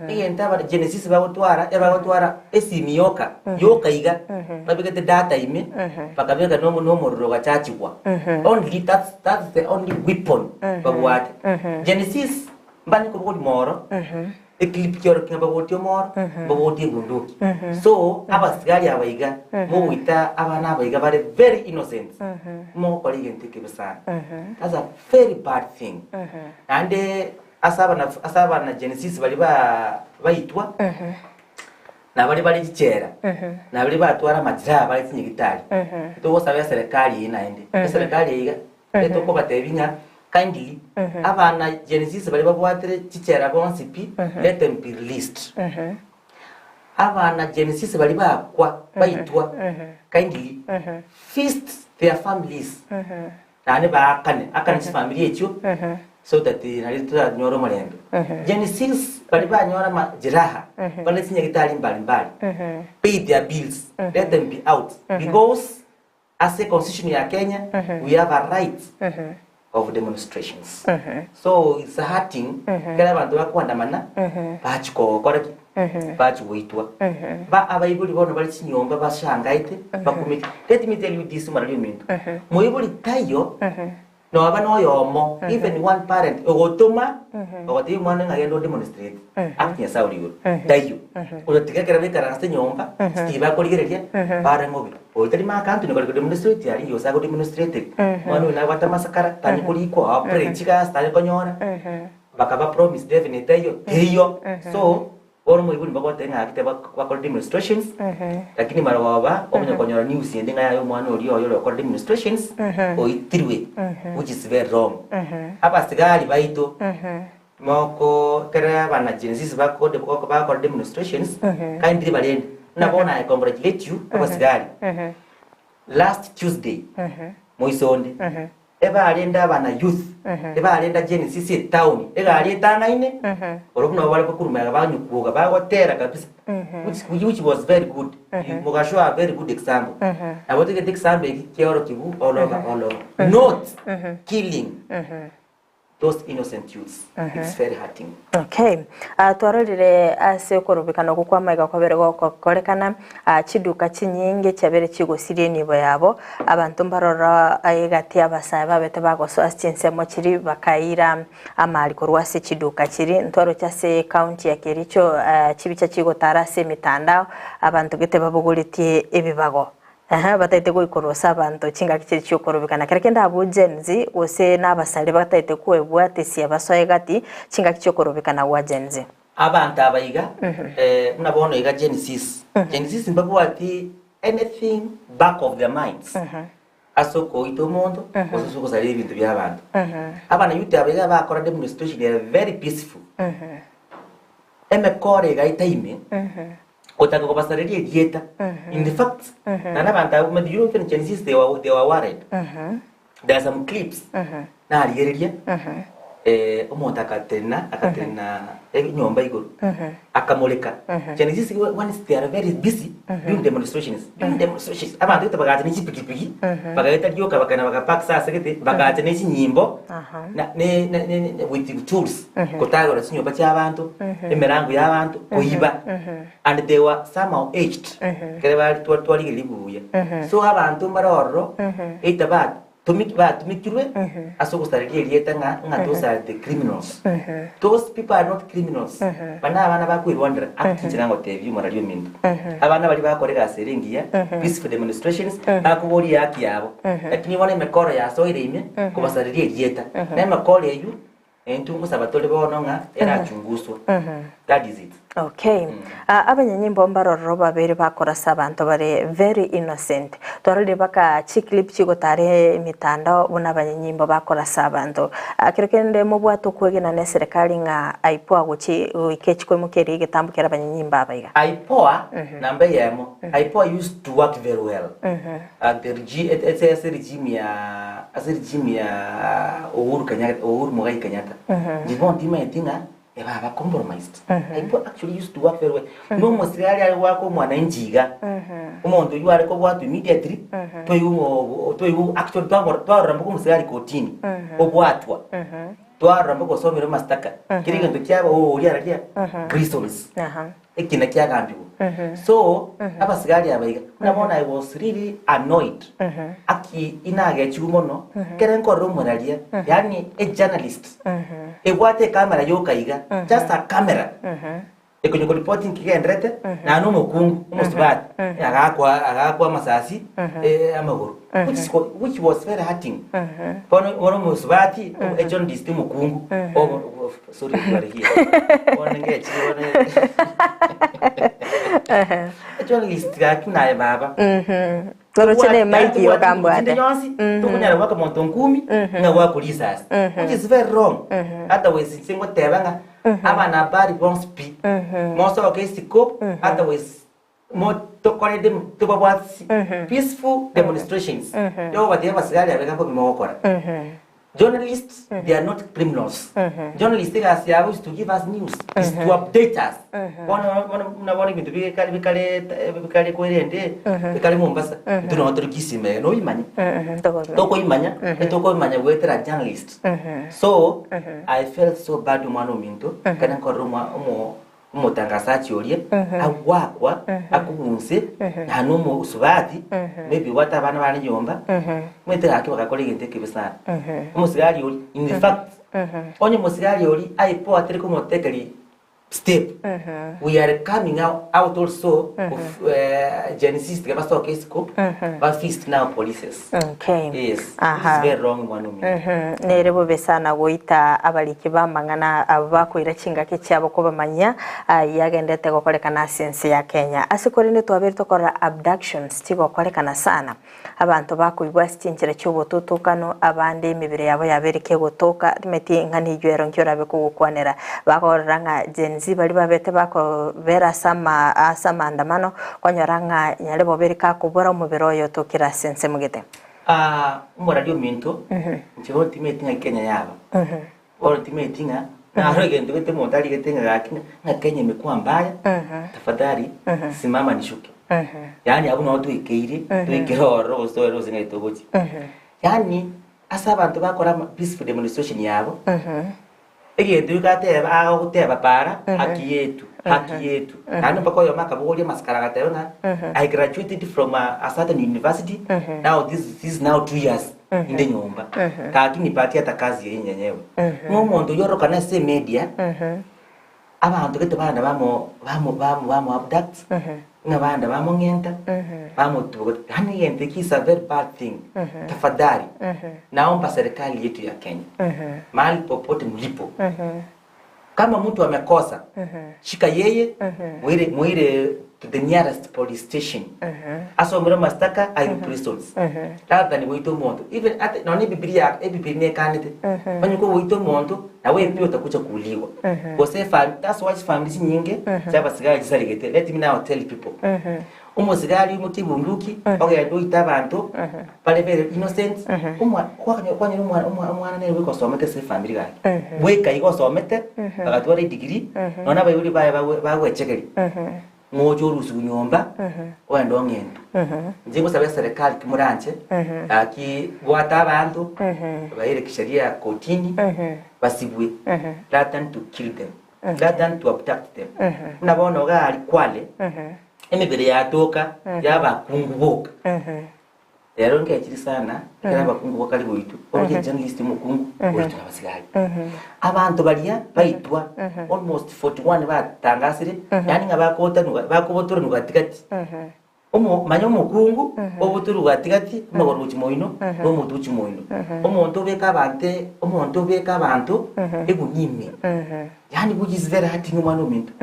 Egento aba Gen Zs bagotwara, ebagotwara esimi yoka, yoka iga, babegete data ime, bakabeka na omo- na omorero ogachachigwa. Only that's, that's the only weapon babwate. Gen Zs mbanye kobogoria moro, Eclip kiorokia ng'a bagotia omoro, mbagotie ebunduki. So, abasigari aba iga, mogoita abana aba iga bare very innocent, mogokora egento ekebe sana. That's a very bad thing. Naende ase abana ase abana Gen Zs baria ba baitwa, na baria bare chichela, na baria batwara amajeraha bare chinyagitari, togosaba eserekari eye naende, eserekari eye iga, Etokobatebia ng'a kindly abana Gen Zs baria babwatire chichela bonsi pi let them be released. Abana Gen Zs baria bakwa baitwa kindly feast their families naende baakane akane chifamiri echio so that nario toranyore omorembe. Gen Zs baria banyora amajeraha bare chinyagitari mbali mbali pay their bills let them be out because Ase constitution ya Kenya we have a right of demonstrations. So it's hurting ekero abanto bakoandamana bachi gokora ki? Bachi goitwa. Ba abaibori bono bare chinyomba bashangaete bakumete. Let me tell you this omorari ominto, moibori taiyo Noba noyomo, even one parent, ogotoma ogotebia omwana ng'a genda odemonstrate, act Nyasae ore igoro, taiyo. Oyotiga ekero baikaranse nyomba, tibakorigereria, bare ng'obe. Oyo tari Mark Antony kare kodemonstrate aria, gose agodemonstrate, omwana oyo nabwate amasakara, tari korikwa, apre chigasi tari konyora, bakaba promise definitely taiyo, teiyo. So, Bono omoibori mbagotebie ng'a gaki bakore demonstrations, lakini marogoba omonye konyora news ende ng'a yaya omwana oria oyo ore gokora demonstrations oitirwe, which is very wrong. Abasigari baito moko ekero abana Gen Zs bako bagokora demonstrations, kindly barende. Buna bono I congratulate you abasigari, last Tuesday moisonde, Ebarende abana youth, ebarenda Gen Z etown, egari etang'aine, barobwo nabo bare gokurumega banyukuoga bagotera kabisa, which which was very good, mogashow a very good example. Nabo togete example eki kiaorokigwa all over all over. Not killing those innocent youths, it's very hurting. Okay. Ah, twarorire ase okorobekana okwo kw'amaiga kwabere gokorekana, ah, chiduka chinyinge chiabere chigosiria enibo yabo, abanto mbarora egati abasae babete bagosoa ase chinsemo chiria bakaira amari korwa ase chiduka chiria. Ntwaroche ase ecounty ya Kericho ah, chibicha chigotara ase emitandao, abanto gete babogoretie ebibago. Eeh, bataete goikorwa ase abanto chingaki chiria chi'okorobekana. Kera kende abwo Gen Z gose nabasare bataete kwebwatesia basoe gati chingaki chi'okorobekana gwa Gen Z. Abanto aba iga, buna bono iga Gen Zs, Gen Zs mbabwati anything back of their minds ase okoita omonto gose ase ogosaria ebinto bia abanto. Abana youth aba iga bakora demonstration ere very peaceful. Emekora egaeta ime, Gotaka kobasareria erieta. In the fact, naende abanto abwo maybe you know even Gen Zs they were, they were worried. There are some clips narigereria eh, omonto akatenena akatenena enyomba igoro akamoreka. Gen Zs once they are very busy doing demonstrations, doing demonstrations. Abanto gete bagacha ne chipikipiki bagaeta rioka bakagenda bakapark ase asegete bagacha ne chinyimbo na ne ne ne with tools kotagora chinyomba chia abanto, emerango ya abanto, koiba and they were somehow aged ekere bari twa twarigereria buya. So abanto mbare ororo either batumiki batumikirwe ase ogosareria erieta ng'a ng'a those are the criminals. Those people are not criminals. Aba na abana bakoirwanera ake inche nagotebia omorari ominto. Abana baria bakora egasi ere engiya, peaceful demonstrations, bakoboria ehaki yabo. Lakini bono emekoro yasoire ime kobasareria erieta. Na emekoro eywo Intwe ngosaba tore bono ng'a erachunguswe. That is it. Okay. Ah, abanyanyimbo mbarororo babere bakorasa abanto bare very innocent. Twarorire baka chiclip chigotara emitandao buna abanyanyimbo bakorasa abanto. Ah, kero kende mobwate okwegena na eserekari ng'a IPOA gochi goika echi koimokia eria egetambo kera abanyanyimbo aba iga. IPOA namba eyemo, IPOA used to work very well. At the regi ase ase regime ya ase regime ya Uhuru Kenyatta Uhuru Muigai Kenyatta. Inche bono timanyeti ng'a Ebaba compromised. IPOA actually used to work very well. Buna omosigari are goaka omwananchi iga, omonto oyio are kobwatwa immediately, toigwa ng'a obo- toigwa actually twagora twarora mpaka omosigari kotini, obwatwa. Twarora mpaka osomire amastaka. Kera egento kiaba oo oria araria, prisons. Ekina kiagambigwa. So, abasigari aba iga, buna bono I was really annoyed. Aki inagechigwe mono, ekere nkorora omoraria, yaani a journalist, ebwate ecamera yoka iga, just a camera, ekonya koripoti nki kegenderete, naende omokungu, omosubati, agakwa agakwa amasasi amagoro, which is which was very hurting. Bono bono omosubati, a journalist omokungu, obo Sorry you are here. Bono ngechire bono. Journalist gaki naye baba. Toroche ne mic yokambwate. Chinde yonsi tokonyara gwaka monto nkumi ng'a gwaku risasi. Which is very wrong. Otherwise inche ngoteba ng'a abanahabari bonsi pi mosoke isiko otherwise mo tokore dem tobabwatisi peaceful demonstrations yogobatebia abasigari abe gako bimogokora. Journalists they are not criminals. Journalists egasi yabo is to give us news, is to update us. Bono bono buna bono ebinto bikare bikare bikare kwerende bikare Mombasa, intwe nonya tore Kisii ime iga noimanye. Tokoimanya, etokoimanya goetera journalist. So, I felt so bad omwana ominto, ekero nkorora omwa omo omotangasachi oria agwakwa akobunse naende omosubati maybe obwate abana bare nyomba omanyete gaki bagakora egento ekebe sana. Omosigari oria in fact onye omosigari oria aipoa atari komotekeria step we are coming out also of Gen Zs tiga basoke isiko ba feast now polices. Okay. Yes, which is Aha. very wrong mwana ominto. Mhm. Nere bobe sana goita abariki b'amang'ana abo bakoira chingaki chiabo kobamanyia ayio agenderete gokorekana ase ense ya Kenya. Ase korende twabeire tokorora abductions chigokorekana sana. Abanto bakoigwa ase chinchera chi'obotutukanu, abande emebere yabo yabeire kegotoka, timeti ng'a neyio ero nki orabe kogokwanera. Bakorora ng'a Gen Z baria babete bakobera ase ama ase amaandamano, Kwanyora ng'a nyare bobe rikakobora omobere oye otokire ase ensemo gete. Aa, omorari ominto, inche bono timanyeti ng'a Kenya yaba. Bono timanyeti ng'a naro egento gete omonto arigete ng'a gaki ng'a Kenya imekuwa mbaya, tafadhali simama nishuke. Yaani abwo nabo twekeire, toikere ororo gose toere gose ng'ai togochia. Yaani ase abanto bakora ama peaceful demonstration yabo, Egento gika ateba, agagoteba para, haki yetu, haki yetu. Naende mpaka oyomo akabogoria amasikara agateba ng'a I graduated from a, a certain university, now this, this is now 2 years inde nyomba. Gaki nipatie hata kazi eye nyenyewe. Ng'a omonto oyio orokana ase emedia, abanto gete bande bamo bamo bamo bamo abduct, ng'a bande bamong'enta, bamotuba, yaani egento ekio is a very bad thing. Tafadhali, naomba serikali yetu ya Kenya, mahali popote mlipo, kama mtu amekosa, shika yeye, muire muire to the nearest police station, asomere mashtaka airwe prisons, rather than goita omonto, even ata nonya ebibilia ebibilia nekanete, onye kogoita omonto, nawe pia otakucha kuuliwa, gose efam that's why chifamiri chinyinge chiabasigari chisaregete, let me now tell people, omosigari oimokie ebunduki, ogende oite abanto bare very innocent, omwa kwakanya kwanyora omwana omwa omwana nere bweka osomete ase efamiri gaki, bweka iga osomete, agatwara edegree, nonya abaibori baye bagwe bagwechegeria, ng'oche orusiwe nyomba, ogende ong'entwe. Inche ngosaba eserekari ki moranche, gaki bwata abanto, baire kisheria kotini, basibwe, rather than to kill them, rather than to abduct them. Buna bono iga aria Kwale, emebere yatoka y'abakungu boka. Rero nkechiri sana, ekero abakungu bakare goitwa, oroche journalist omokungu oitwa na abasigari. Abanto baria baitwa almost 41 batangasire, yaani ng'a bakotanwa bakobotoranwa gatigati. Omo manya omokungu obotorwe gati gati amagoro gochia moino na omotwe gochia moino. Omonto obeke abanto omonto obeke abanto egunia ime. Yaani which is very hurting omwana ominto.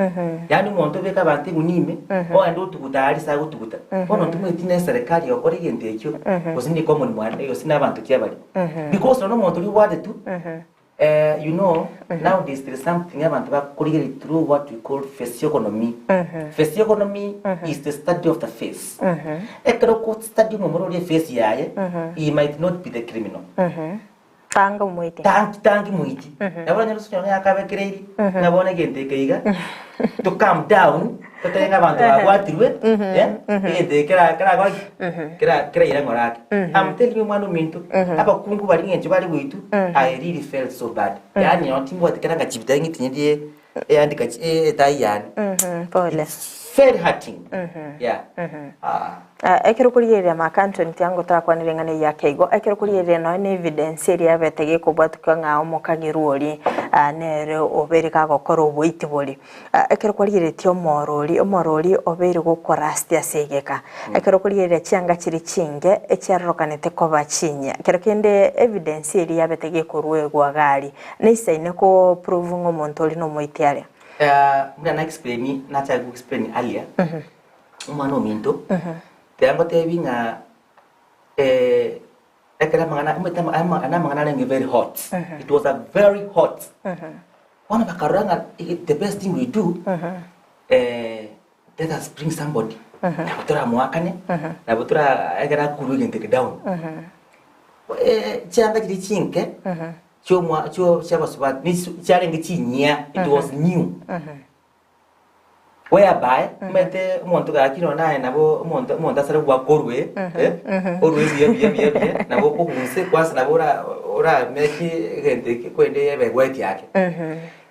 Yaani omonto obeke abanto egunia ime ogende otuguta aria ase agotuguta. Bono ntomanyeti na eserekari egokora egento ekio gose ne common mwana gose na abanto ki abare. Because nonye omonto oria obwatetu You know, nowadays there is something abanto bakorigereria through what we call physiognomy. Physiognomy is the study of the face. Ekero oko study omomura oria eface yaye, he might not be the criminal. Tanga omoiti. Tanki tanki moiti. Nabo oranyore ase onyore akabekereiri, ng'a bono egento eke iga, to calm down, totebe ng'a abanto babwatirwe, eh, egento eke kera kerakore ki? Kera keraire ng'ora ake. I'm telling you omwana ominto, abakungu baria ng'encho bare goitwa, I really felt so bad. Yaani nonye timbwati kera ngachibita ng'itinyerie eyandika chi etai yane. Pole. It's very hurting. Yeah. Ah. Ah, ekero okorigereria Mark Antony tiango torakwanere eng'ana eyio ake igo, ekero okorigereria nonya na evidence eria yabete gekobwatuka ng'a omokagerwa oria ah, nere obeire gagokora oboiti boria. Ah, ekero kwarigereretie omoro oria, omoro oria obeire gokorasti ase egeka. Ekero okorigereria chianga chiria chinge, echiarorokanete koba chinyia. Ekero kende evidence eria yabete gekoruegwa iga aria, neisaine ko prove ng'a omonto oria nomoiti aria. Ah, buna na explain, nachake go explain earlier, Omwana ominto, tiga ngotebi ng'a ekero amang'ana omanyete ama- ama- aya namang'ana arenge very hot, it was a very hot. Bono bakarora ng'a the best thing we do, let us bring somebody, nabo toramoakane, nabo tora ekero akurwe egento eke down. Chianga chiria chinke, chiomwa chio chiabasubati nisu chiarenge chinyia, it was new. Whereby, omanyete omonto gaki nonya naye nabo omonto omonto asare goaka orwe eh, orwe buya buya buya buya, nabo okogunse kwanza nabo ora orameki egento eke korende ebe egweti ake.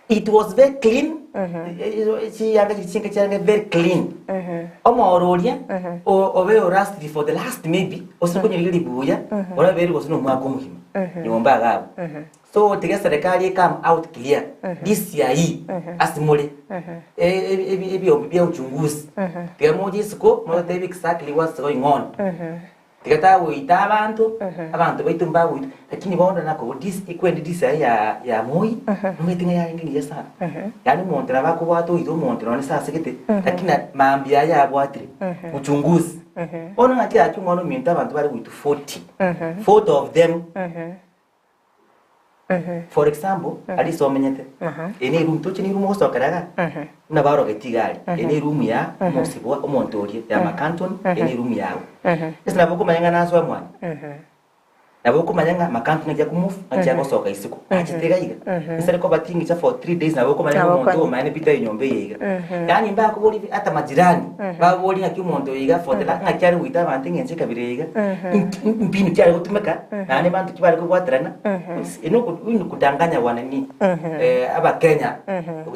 It was very clean, chiyanga chiria chinke chiarenge very clean. Omoro oria, o- obe orastiri for the last maybe, ose konyorigereria buya, orabeire gose na omwaka omogima, nyomba iga abwo. So tiga eserekari e come out clear this year hii ase more ebiombe bia uchunguzi tiga moche isiko mototebi exactly what's going on tiga tagoita abanto abanto baito mbagoitwa lakini bono nakobo this ekwende this year ya ya Moi nomanyete ng'a yarenge engiya sana yaani omonto nabo akobwata oite omonto nonye ase asegete lakini mambia aye abwatire uchunguzi bono ng'aki gaki omwana ominto abanto bare goitwa 40 40 of them For example, aria ase omenyete, eye ne eroom, toche ne eroom ogosokera iga, buna barogeti iga aria, eye ne eroom ya omosibwa omonto oria, ya Mark Antony, eye ne eroom yago. Ase nabo okomanya ng'a nasoe mwane, nabo okomanya ng'a Mark Antony naki akomove, naki agosoka isiko, achete iga iga. Instead koba tingicha for 3 days nabo okomanya ng'a Nabo omonto okonya. oyo omanyene pita enyomba eye iga. Yaani mbakoboria bi ata majirani, baborie ng'aki omonto oyo iga for the la ng'aki are goita abanto eng'encho ekabira eye iga, Mbinu ki are gotumeka, naende mbanto ki bare kobwaterana, ino kudanganya wana ni abakenya,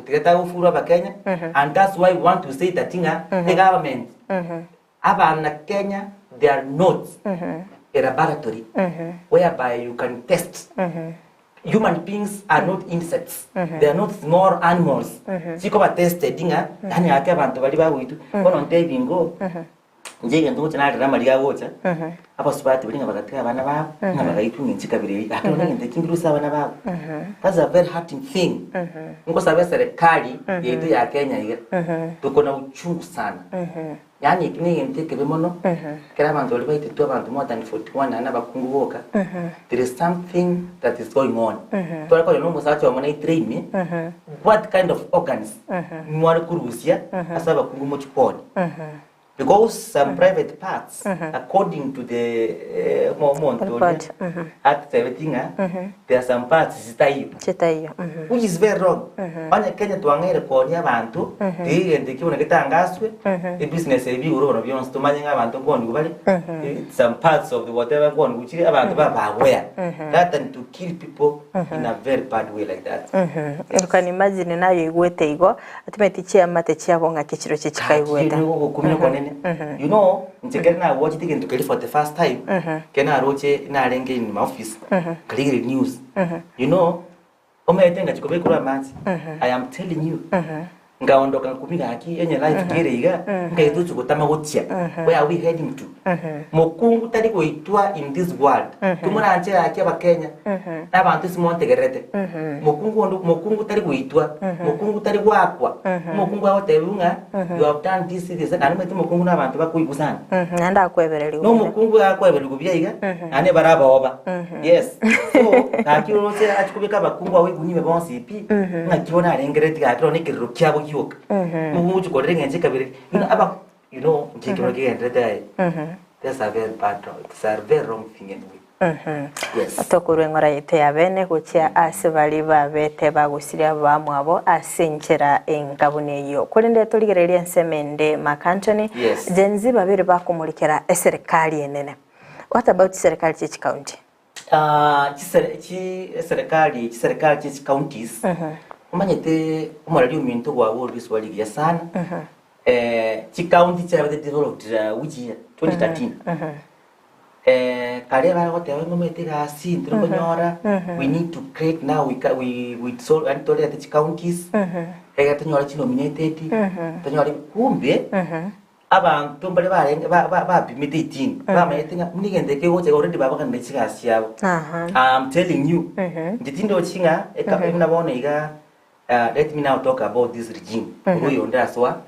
tiga tagofurwa abakenya, and that's why we want to say that ng'a the government, abana Kenya they are not a laboratory whereby you can test. Human beings are not insects, they are not small animals, chikoba tested ng'a yaani gaki abanto baria bagoitwa, bono ntebi ingo. Inche egento ngocha narera amariga agocha, abasubati baria ng'a bagatiga abana babo, ng'a bagaitwa ng'a chikabira ebi, gaki nonya egento ekio nkeruse abana babo. That's a very hurting thing. Nkosaba eserekari yaito ya Kenya iga, tuko na uchungu sana. Yaani eki na egento ekebe mono, ekero abanto baria baitetwe abanto more than 41 naende abakungu boka, there is something that is going on. Tware konya na omosacha omo naitire ime, what kind of organs mware korusia ase abakungu mochie koonia? Because some private parts according to the eh, omo- omonto oria Report, mhm. atotebeti ng'a there are some parts zitaiyo Chitaiyo. mhm. which is very wrong onye Kenya twang'eire koonia abanto tiga egento ekio buna getangaswe ebusiness ebi igoro bono bionsi tomanye ng'a abanto nkoonigwa bare eh, some parts of the whatever nkoonigwa chire abanto babe aware rather than to kill people in a very bad way like that You can imagine naye oigwete igo Atimeti chiamate chiabo ng'aki chirochio chikaigwete. Gaki nigo ogokumia okonene. You know, inche kere nawatchete egento keria for the first time, kere naroche narenge in my office, nkarigereria news. You know, omanyete ngachia kobekerwa amache, I am telling you, Nkaondoka nkumia gaki onye life kere iga, nkaeta gochia gotama gochia, where are we heading to? Mokungu tari goitwa in this world, timoranche gaki abakenya, na abanto ase montegererete, mokungu onde mokungu tari goitwa, mokungu tari goakwa, omokungu agotebiwa ng'a you have done this this, naende omanyete omokungu na abanto bakoigwa sana. Naende akwebererigwa Na buya. omokungu gakwebererigwa buya iga, naende bare abaoba. Yes. So, gaki oroche achi kobeka abakungu agwo egunia ime bonsi pi, ng'aki bono arengereretie gaki nonya ekerero kiabo gioka. Omokungu ogochi korera eng'encho ekabere, you know aba you know inche ekero kegendererete aye, that's a very bad it's a very wrong thing anyway. Yes. Tokorwa eng'ora yaito ya bene gochia ase baria babete bagosiria abamwabo ase enchera enga buna eyio. Korende torigererie ensemo ende Mark Antony, Yes. Gen Z babere bakomorikera eserekari enene. What about chiserekari chie chikaunti? Ah, chisere chi eserekari chiserekari chie chicounties omanyete omoreri ominto gwaborire riswali rigiya sana eh, chicounty chiabete developed which year 2013 eh, kare bagoteba ng'a omanyete egasi ntiri konyora we need to create now we, ca- we, we solve yaani torete chicounties egere tonyore chinominated tonyore kumbe Abanto mbaria barenge ba- ba- bapimete etini, bamanyete ng'a buna egento eke kegocha iga already babaganire chigasi chiabo. I'm telling you, inche tindochi ng'a eka buna bono iga let me now talk about this regime, korwa oyonde asoa,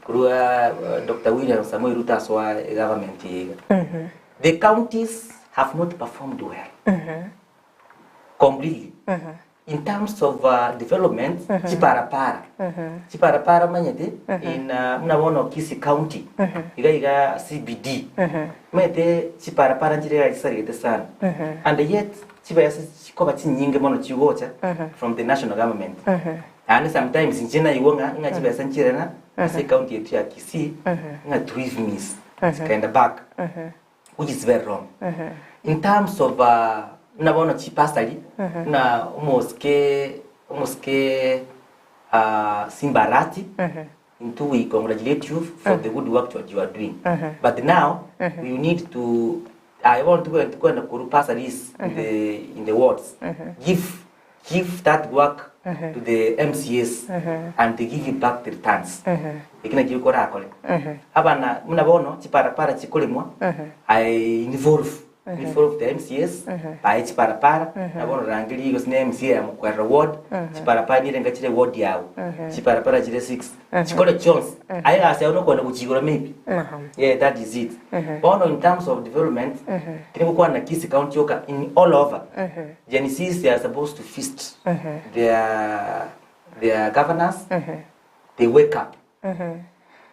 korwa Doctor William Samoei Ruto asoa egovernment eye iga. The counties have not performed well completely. In terms of development, chiparapara, chiparapara omanyete in buna bono Kisii County, iga iga CBD, omanyete chiparapara nchire iga chisarigete sana, and yet chibesa chikoba chinyinge mono chigocha from the national government. Naende sometimes inche naigwa ng'a ng'a chibesa nchirena ase ecounty yetu ya Kisii, ng'a twive miss, chikaenda back. which is very wrong. In terms of buna bono chipasari, buna omosike omosike Simba Arati, intwe we congratulate you for the good work that you are doing. But now we need to aye bono tobwenereti kwenda korwa bursaries in the in the wards. Give give that work to the MCAs and they give you back the returns. Eki nakio korakore. Abana buna bono chiparapara chikoremwa I involve involve the MCAs bae chiparapara na bono rangeria gose ne MCA ya Mukwerera ward chiparapara nirenga chire ward yago chiparapara chire 6 chikore chionsi aye egasi yago nokoenda gochigora maybe yeah that is it bono in terms of development tiri gokwana Kisii county yoka in all over Gen Zs they are supposed to feast their their governors they wake up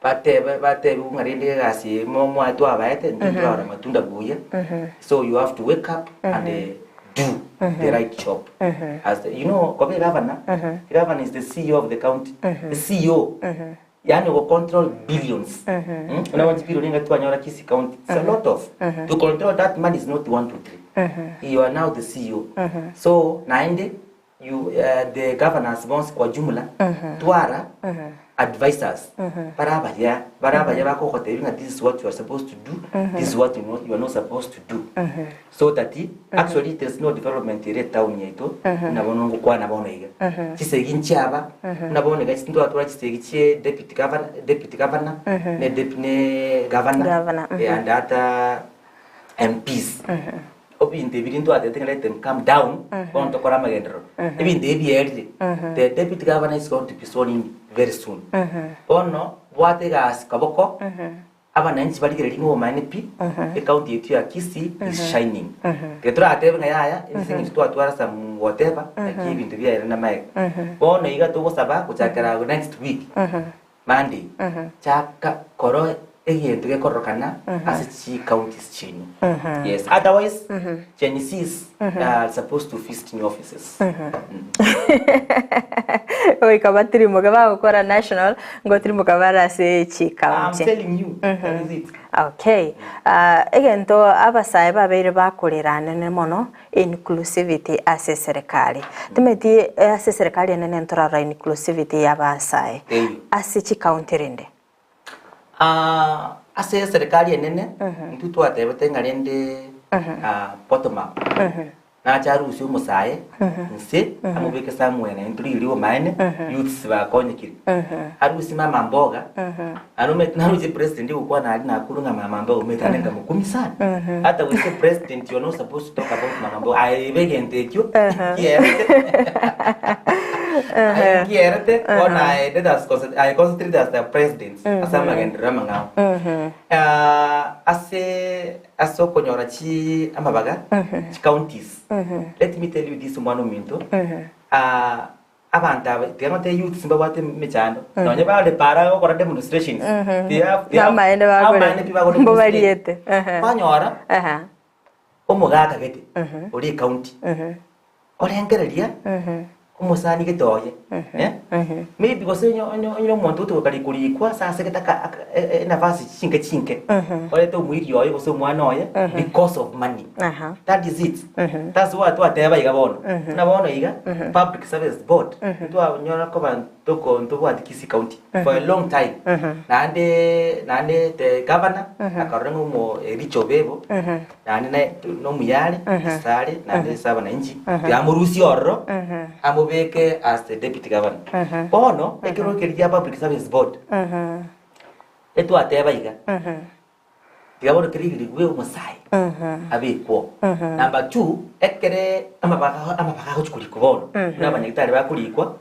batebe batebiwe ng'a rende egasi eye mo mwaye twabaete intwe ntorarora matunda buya so you have to wake up and do the right job as the, you know koba egavana egavana is the CEO of the county the CEO Yaani ogo control billions mm? Buna bono chibilioni enga twanyora Kisii county it's a lot of to control that money is not 1 2 3 you are now the CEO so naende you the governors bonsi kwa jumla twara advisors bare abaya bare abaya bakogotebia ng'a this is what you are supposed to do this is what you, not, you are not supposed to do So that actually there's no development ere etown yaito buna bono ngokwana bono iga. Chisegi nchiaba buna bono iga ntwatwara chisegi chie deputy governor, deputy governor ne dep ne governor Governor, eh, and other MPs. Ebinto ebi ntwatebete ng'a let them come down bono tokore amagenderero. Ebinto ebi bierire. The deputy governor is going to be sworn in very soon. Bono bwate egasi koboko Abananchi barigererie ng'a obomaene pi, ecounty yaito ya Kisii is shining. Ekero toratebe ng'a yaya, ase eng'encho twatwara some whatever, naki ebinto biaerire namaega. Bono iga togosaba gochakera next week, Monday, chaka kora egento gekororokana ase chicounties chiaino. Yes, otherwise, Gen Zs are supposed to visit new offices. Goika batirimoke bagokora national ngotirimoka bare ase I'm chikaunti. telling you, that is it. Okay. Ah, egento abasae babeire bakorera anene mono inclusivity ase eserekari. Timeti ase eserekari enene ntorarora inclusivity ya abasae Eyo. ase chikaunti rende. Ah, ase eserekari enene, intwe twatebete ng'a rende ah, bottom up. Nache arusie omosae inse, amobeke somewhere naende torigererie obomaene, youths bakonyekire. Arusie mama mboga, naende omanyete naroche president ogokwana aria Nakuru ng'a mama mboga omanyete naende nkamokumia sana. Hata we say president you are not supposed to talk about mama mboga, aye ebe egento ekio nkierete aye nkierete bono aye let us concent aye concentrate as the president ase amagenderero amang'ao. Ase Ase okonyora chi amabaga chi counties let me tell you this omwana ominto ah, abanto aba tiga ngotebi youths mbabwate emechando nonye bare para gokora demonstrations they have they have Namaene bagore. amaene pi bagore demonstrate. Mbobariete. Ehe. Kwanyora Aha. omogaka gete ore ecounty Orengereria omosani gete oye eh, maybe gose onye onye onye omonto otoka rikorikwa ase asegete aka aka e- e- enafasi chinke chinke orete omoiri oye gose omwana oye because of money Aha. that is it that's why twateba iga bono buna bono iga public service board ntwanyora koba ntoko ntobwati Kisii county for a long time naende naende the governor akarora ng'a omo erichobe ebo Naende ne nomuyare asare, naende ase abananchi, tiamorusie ororo, amobeke as the deputy governor. Bono, ekero keria kia Public Service Board, etwateba iga, tiga bono kerigerigwe omosae abekwo. Number two, ekere amabaga amabaga agochi korikwa bono, buna abanyagitari bakorikwa,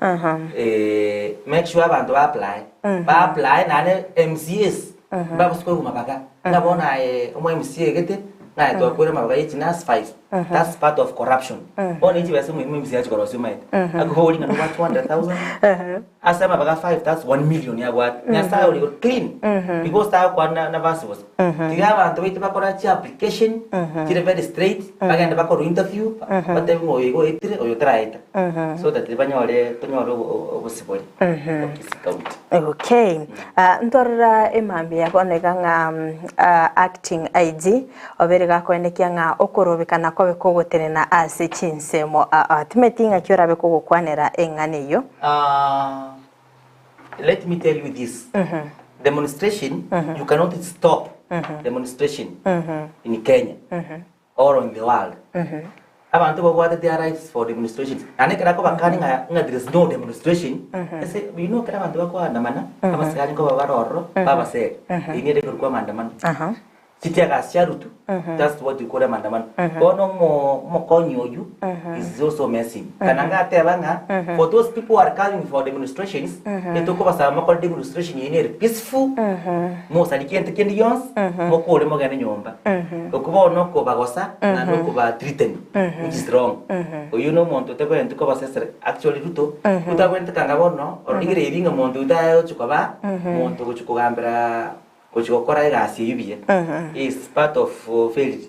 make sure abanto ba apply, ba apply naende MCAs, mbagose koigwa mabaga. Buna bono aye omo MCA egete, naye twakoire amabaga ye chinurse five. That's part of corruption. Bono chibesa omo MCA achi korosia omanyete. Akobori ng'a nobwate 200,000, ase amabaga five that's 1 million abwate. Nyasaye ore igoro clean. Because tagokwana na nafasi bosa. Tiga abanto baito bakora chi application, chire very straight, bagende bakorwe interview, batebiwe ng'a oyo iga oetire, oyo taraeta. So that banyore tonyore obosibore bwa Kisii County. Okay. Ah, ntwarora emambia bono iga ng'a ah, acting IG obere gakoenekia ng'a okorobekana kobe kogotenena ase chinsemo ah, ah, timeti ng'aki orabe kogokwanera eng'ana eyio. Ah, let me tell you this demonstration you cannot stop demonstration in Kenya or in the world Abanto babwate their rights for demonstrations. Naende ekero akobakania ng'a ng'a there is no demonstration, ase you know ekero abanto bakoandamana, abasigari nkoba bare ororo, babaseri. Eyio nigo ere ekorokwa amaandamano. Chitiagasi chiarutwa, that's what we call amaandamano. Bono omo omokonyi oyio is also messing. Kana ngateba ng'a for those people who are coming for demonstrations, etokobasaba mokore demonstration yaino ere peaceful, mosari kento kende gionsi, mokore mogende nyomba. Okwo bono nokobagosa na nokoba threaten which is wrong. Oyio na omonto otabwenereti kobasesera actually Ruto, Ruto abwenerete kanga bono origereiri ng'a monto oyio tagochi koba monto ogochi kogambera gochi gokora egasi eyio buya. He is part of failed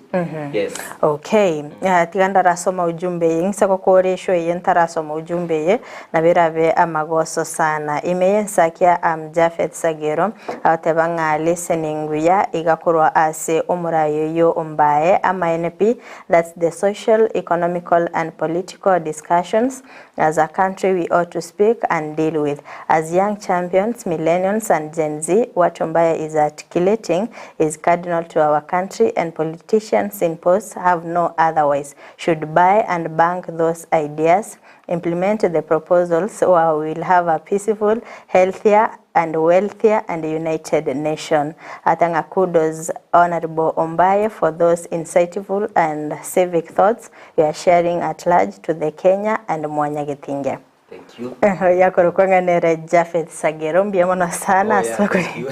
yes. Okay, ah, tiga ndarasoma ujumbe eye ng'ise gokora eshow eye ntarasoma ujumbe eye nabo erabe amagoso sana. Ime y'ensakia am Japheth Sagero Agoteba ng'a listening buya iga korwa ase omorai oyio ombae amaene pi, that's the social, economical and political discussions as a country we ought to speak and deal with. As young champions, millennials and Gen Z, what Ombaya is articulating is cardinal to our country and politicians in post have no otherwise should buy and bank those ideas, implement the proposals or we will have a peaceful, healthier and wealthier and united nation. Ata ng'a kudos Honourable Ombaye for those insightful and civic thoughts you are sharing at large to the Kenya and Mwanyagetinge. Thank you. Oyakorokwa ng'a nere Japheth Sagero mbuya mono sana Oh, ase yeah, okori thank you.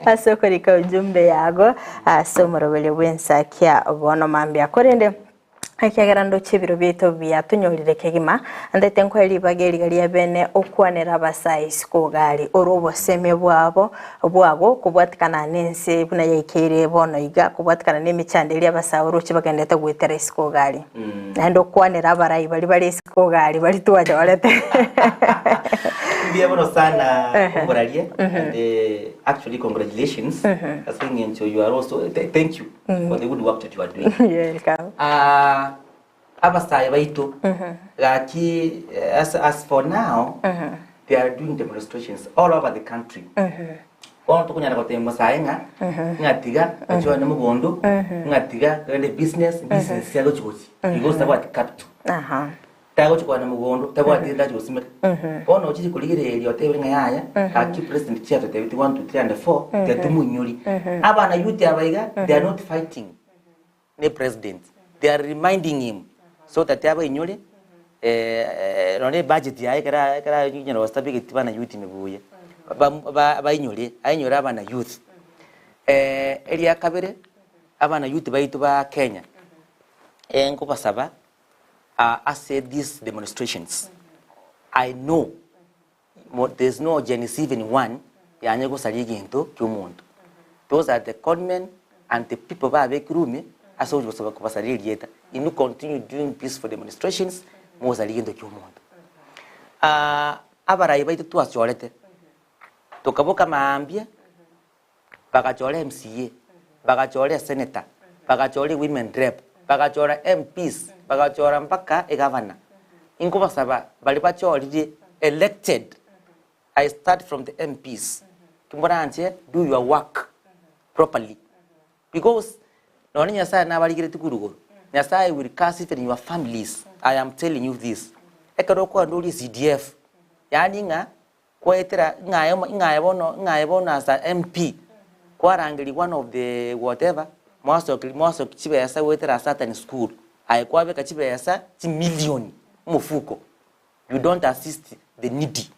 ase okorika ujumbe yago ase omoroberio bw'ensakia bono mambia korende Ekiagera ndoche ebiro biaito biatonyorire kegima, ntaete nkoe ribaga eriga ria bene okwanera abasae isiko gari ore obosemia bwabo bwago kobwatikana nense buna yaikeire bono iga kobwatikana nemechando eria abasae oroche bagenderete goetera isiko gari. Naende okwanera abarai baria bare isiko gari baria twachorete. Mbuya mono sana omoraria and actually congratulations ase eng'encho you are also thank you for the good work that you are doing. You're welcome. Ah, abasae baito gaki eh, as, as for now they are doing demonstrations all over the country. Bono tokonyara gotebia Nyasae ng'a, ng'a tiga achwane mogondo, ng'a tiga togende business, business sia gochi gochi, because tabwati capital. Aha. Tagochi kogenda mogondo, tabwati rende achi gosimeka. Bono ochire korigereria otebire ng'a yaya, gaki president chiatotebetie one, two, three and four, tiga tomoinyori. Abana youth aba iga, they are not fighting ne president, they are reminding him so that abainyore nonye ebudget yaye ekero ekero anyora gostabigeti bana youth ime buya, ba bainyore, ainyore abana youth. Eria kabere, abana youth baito ba Kenya, nkobasaba ase these demonstrations, I know there is no Gen Z even one yanye gosaria egento kia omonto. Those are the conmen and the people babekirwe ime ase ogochia gosaba kobasaria erieta. Inwe continue doing peaceful demonstrations mogosaria egento kia omonto. Abarai baito twachorete, tokaboka maambia bagachora MCA, bagachora esenator, bagachora ewomen rep, bagachora MPs, bagachora mpaka egavana. Inkobasaba baria bachorire elected, I start from the MPs, timoranche do your work properly because nonye Nyasaye nabarigeretie korwa igoro, Nyasaye will curse even your families, I am telling you this. Ekero okogenda orie CDF, yaani ng'a Goetera ng'a aye ng'a aye bono ng'a aye bono as a MP kwarangeria one of the whatever mwasoki mwasoki chibesa goetera a certain school aye kwabeka chibesa chimillion omofuko you don't assist the needy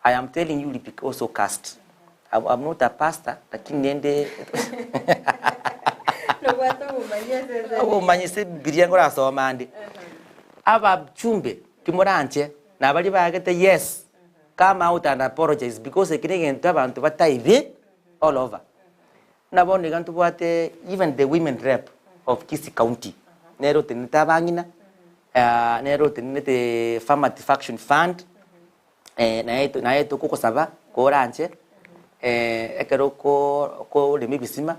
I am telling you will be also cursed I'm, I'm not a pastor lakini nende Nobwate obomanyi ase ensemo. Obomanyi ase ebibiria nkorasoma ande. Abachumbe timoranche nabaria baagete yes Come out and apologize because eki negento abanto bataibe all over. Buna bono iga ntobwate even the women rep of Kisii county nere otenenete abang'ina, nere otenenete Affirmative Action Fund, naye naye tokogosaba koranche ekero oko okorema ebisima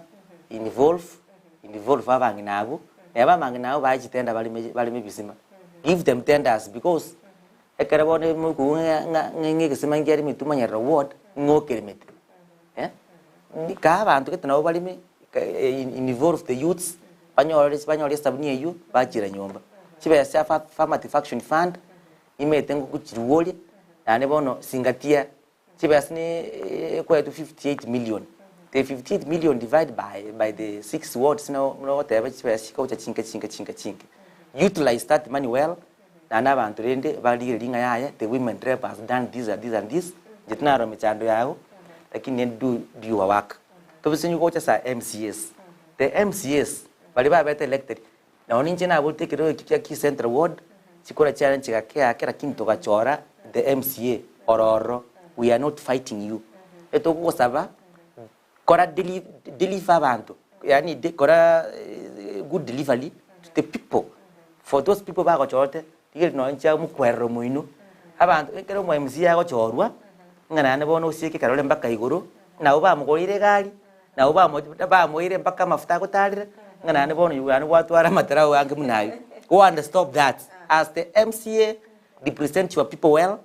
involve involve abang'ina abwo, neba abang'ina abwo bae chitender bareme bareme ebisima, give them tenders because. Ekero bono mokoigwa ng'a ng'a ng'a egesima nkiare emetwe manyerera ward, ng'a okeremete eh, kaa abanto gete nabo bareme involve the youths, banyore banyore esabuni eywo, bachiira nyomba. Chibesa chia fa affirmative action fund, nimanyete ngochiriworia, naende bono zingatia chibesa ne ekwaetwe 58 million, the 58 million divide by by the six wards nabo buna ogoteba chibesa chikogocha chinke chinke chinke chinke. Utilize that money well, naende abanto rende barigereria ng'a yaya the women rep has done this and this and this, inche tinarora mechando yago, lakini rende do do your work. Tobisenyi gocha ase MCAs, the MCAs baria babete elected, Nonye ninche naborete ekerogo ekio kia Kisii Central Ward, chikura chiane chigakea ake lakini togachora the MCA ororo, we are not fighting you. Etogogosaba kora deli deliver abanto, yaani de kora good delivery to the people, for those people bagochorete, rigereria nonye chia mokwerero moino, abanto ekero omo MCA agochorwa, ng'a naende bono osieke ekarore mpaka igoro, nabo bamogoreire egari. Nabo bamoeire mpaka amafuta agotarera, ng'a naende bono igo naende gwatwara amatarau ange buna ayio. Go and stop that. As the MCA, represent your people well,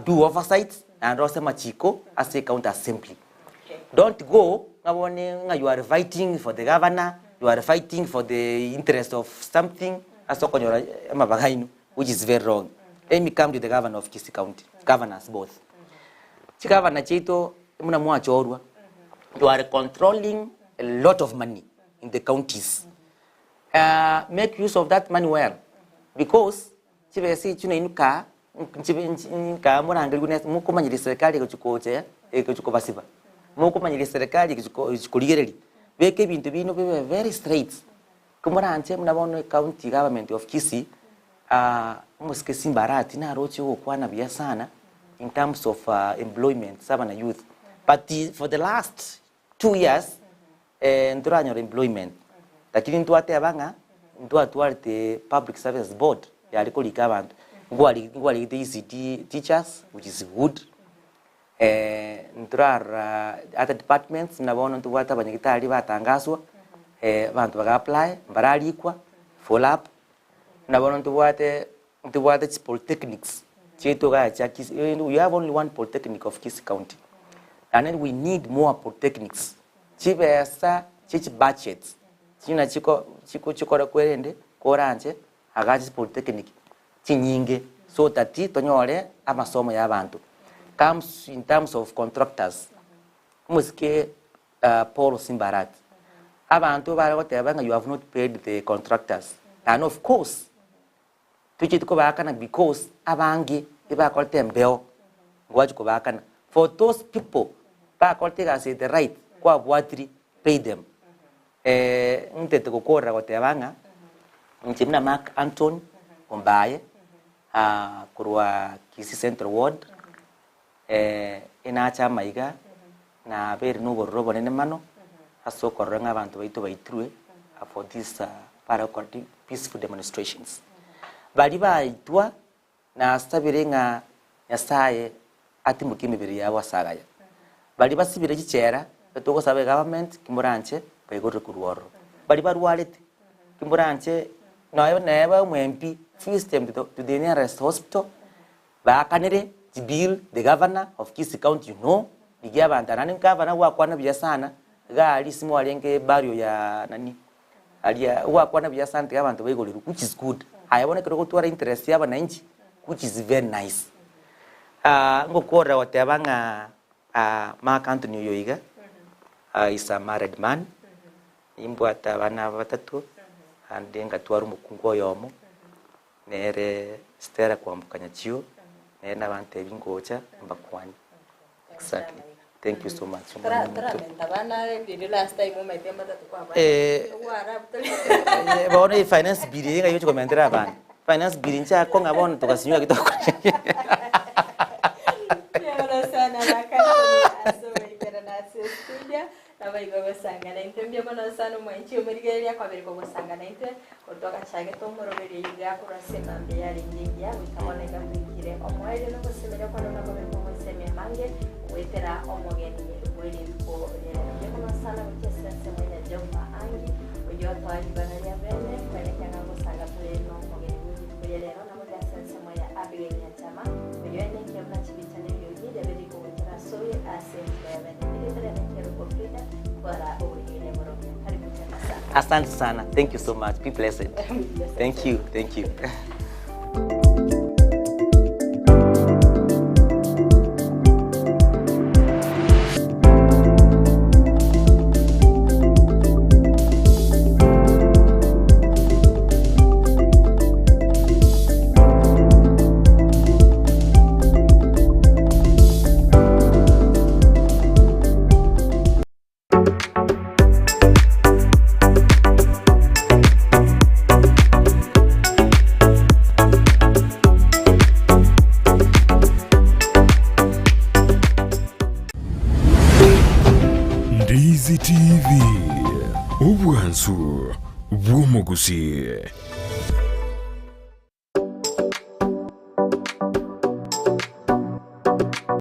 do oversight, naende ose amachiko ase ecounty assembly. Don't go ng'a bono ng'a you are fighting for the governor, you are fighting for the interest of something, ase okonyora amabaga aino, which is very wrong. Let me come to the governor of Kisii County, governors both. Chigavana chiaito buna mwachorwa, you are controlling a lot of money in the counties. Make use of that money well because chibesa echio nainwe kaa nchibe nkaa morangerigwe ne mokomanyeria serikali egochi gocha egochi kobasiba, mokomanyeria serikali egochi egochi korigereria. Beka ebinto biino bibe very straight, komoranche buna bono ecounty government of Kisii omosike Simba Arati naroche ogokwana buya sana in terms of employment ase abana youth but for the last 2 years ntoranyora employment lakini ntwateba ng'a ntwatwarete public services board yare korika abanto ngwari ngwarigete ECD teachers which is good ntorarora other departments buna bono ntobwate abanyagitari batangaswa abanto baga apply mbararikwa follow up buna bono ntobwate ntobwate chi polytechnics chiaito igaa chia Kisii we have only one polytechnic of Kisii county. Naende we need more polytechnics, chibesa chie chibudgets china chiko chiko chikore kwerende koranche agache chipolytechnic chinyinge so that tonyore amasomo ya abanto. Comes in terms of contractors, omosike Paul Simbarati, abanto bare goteba ng'a you have not paid the contractors, and of course Tochieti kobaakana because abange ebakorete embeo ngoachia kobaakana. For those people bakorete egasi the right kwabwatiri pay them. Ntete gokorera goteba ng'a inche buna Mark Antony Ombaye korwa Kisii Central Ward enache amaiga nabeire nobororo obonene mono ase okorora ng'a abanto baito baitirwe for this bare gokora peaceful demonstrations. Baria baitwa nasabire ng'a Nyasaye atimokie emebere yabo ase agaya. Baria basibire chichera togosaba egovernment kimoranche baigorere korwa ororo. Baria barwarete kimoranche nonya neba omo MP fees them to the nearest hospital Baakanire chibill the governor of Kisii county you know rigia abanto aya naende governor gwakwana buya sana iga aria isimo arenge barrio ya nani aria gwakwana buya sana tiga abanto baigorerwe which is good aye bono ekero ogotwara interest ya abananchi which is very nice ngokorera goteba ng'a Mark Anthony oyo iga is a married man nimbwate abana aba batato naende ngatwara omokungu oyomo. Nere Stella kwamboka Nyachio, nere nabantebi ngocha mbakwanie. Exactly. Thank you so much. Tora toramenta abana riria last time omaete mbatatu kwabana. Eh, Ogwara tore. eh, bono e finance bill eye ng'ai ochi komentera abana. Finance bill inche akong'a bono togasinywa gaki Mbuya sana bakatoni ase ogoikerana ase studio. Naboigo gosanga naintwe mbuya mono sana omwanchi omorigereria kwabere kogosanga naintwe, otwagachagete omoroberio iga korwa ase emambia yarenge engiya goika bono iga toikire omoerio na ogosemeria kwane buna kwabere kogoisemia amange goetera omogeni bwe rituko ria rero. Mbuya mono sana gochia ase ensemo ya Jehova Angi oyio otoa ribaga ria bene kwenekera ng'a ngosanga tore nomogeni bwe rituko ria rero naboigo ase ensemo ya Abigail Nyanchama oyio enekia buna chibicha na eriogi riabe rikogochera asore ase enchera ya bene. Erieta riane Kerubo Frida, twara oboigereria borobio. Karibu tena sana. Asante sana. Thank you so much. Be blessed. Thank you. Thank you. Ndizi TV, obwansu bw'omogusii.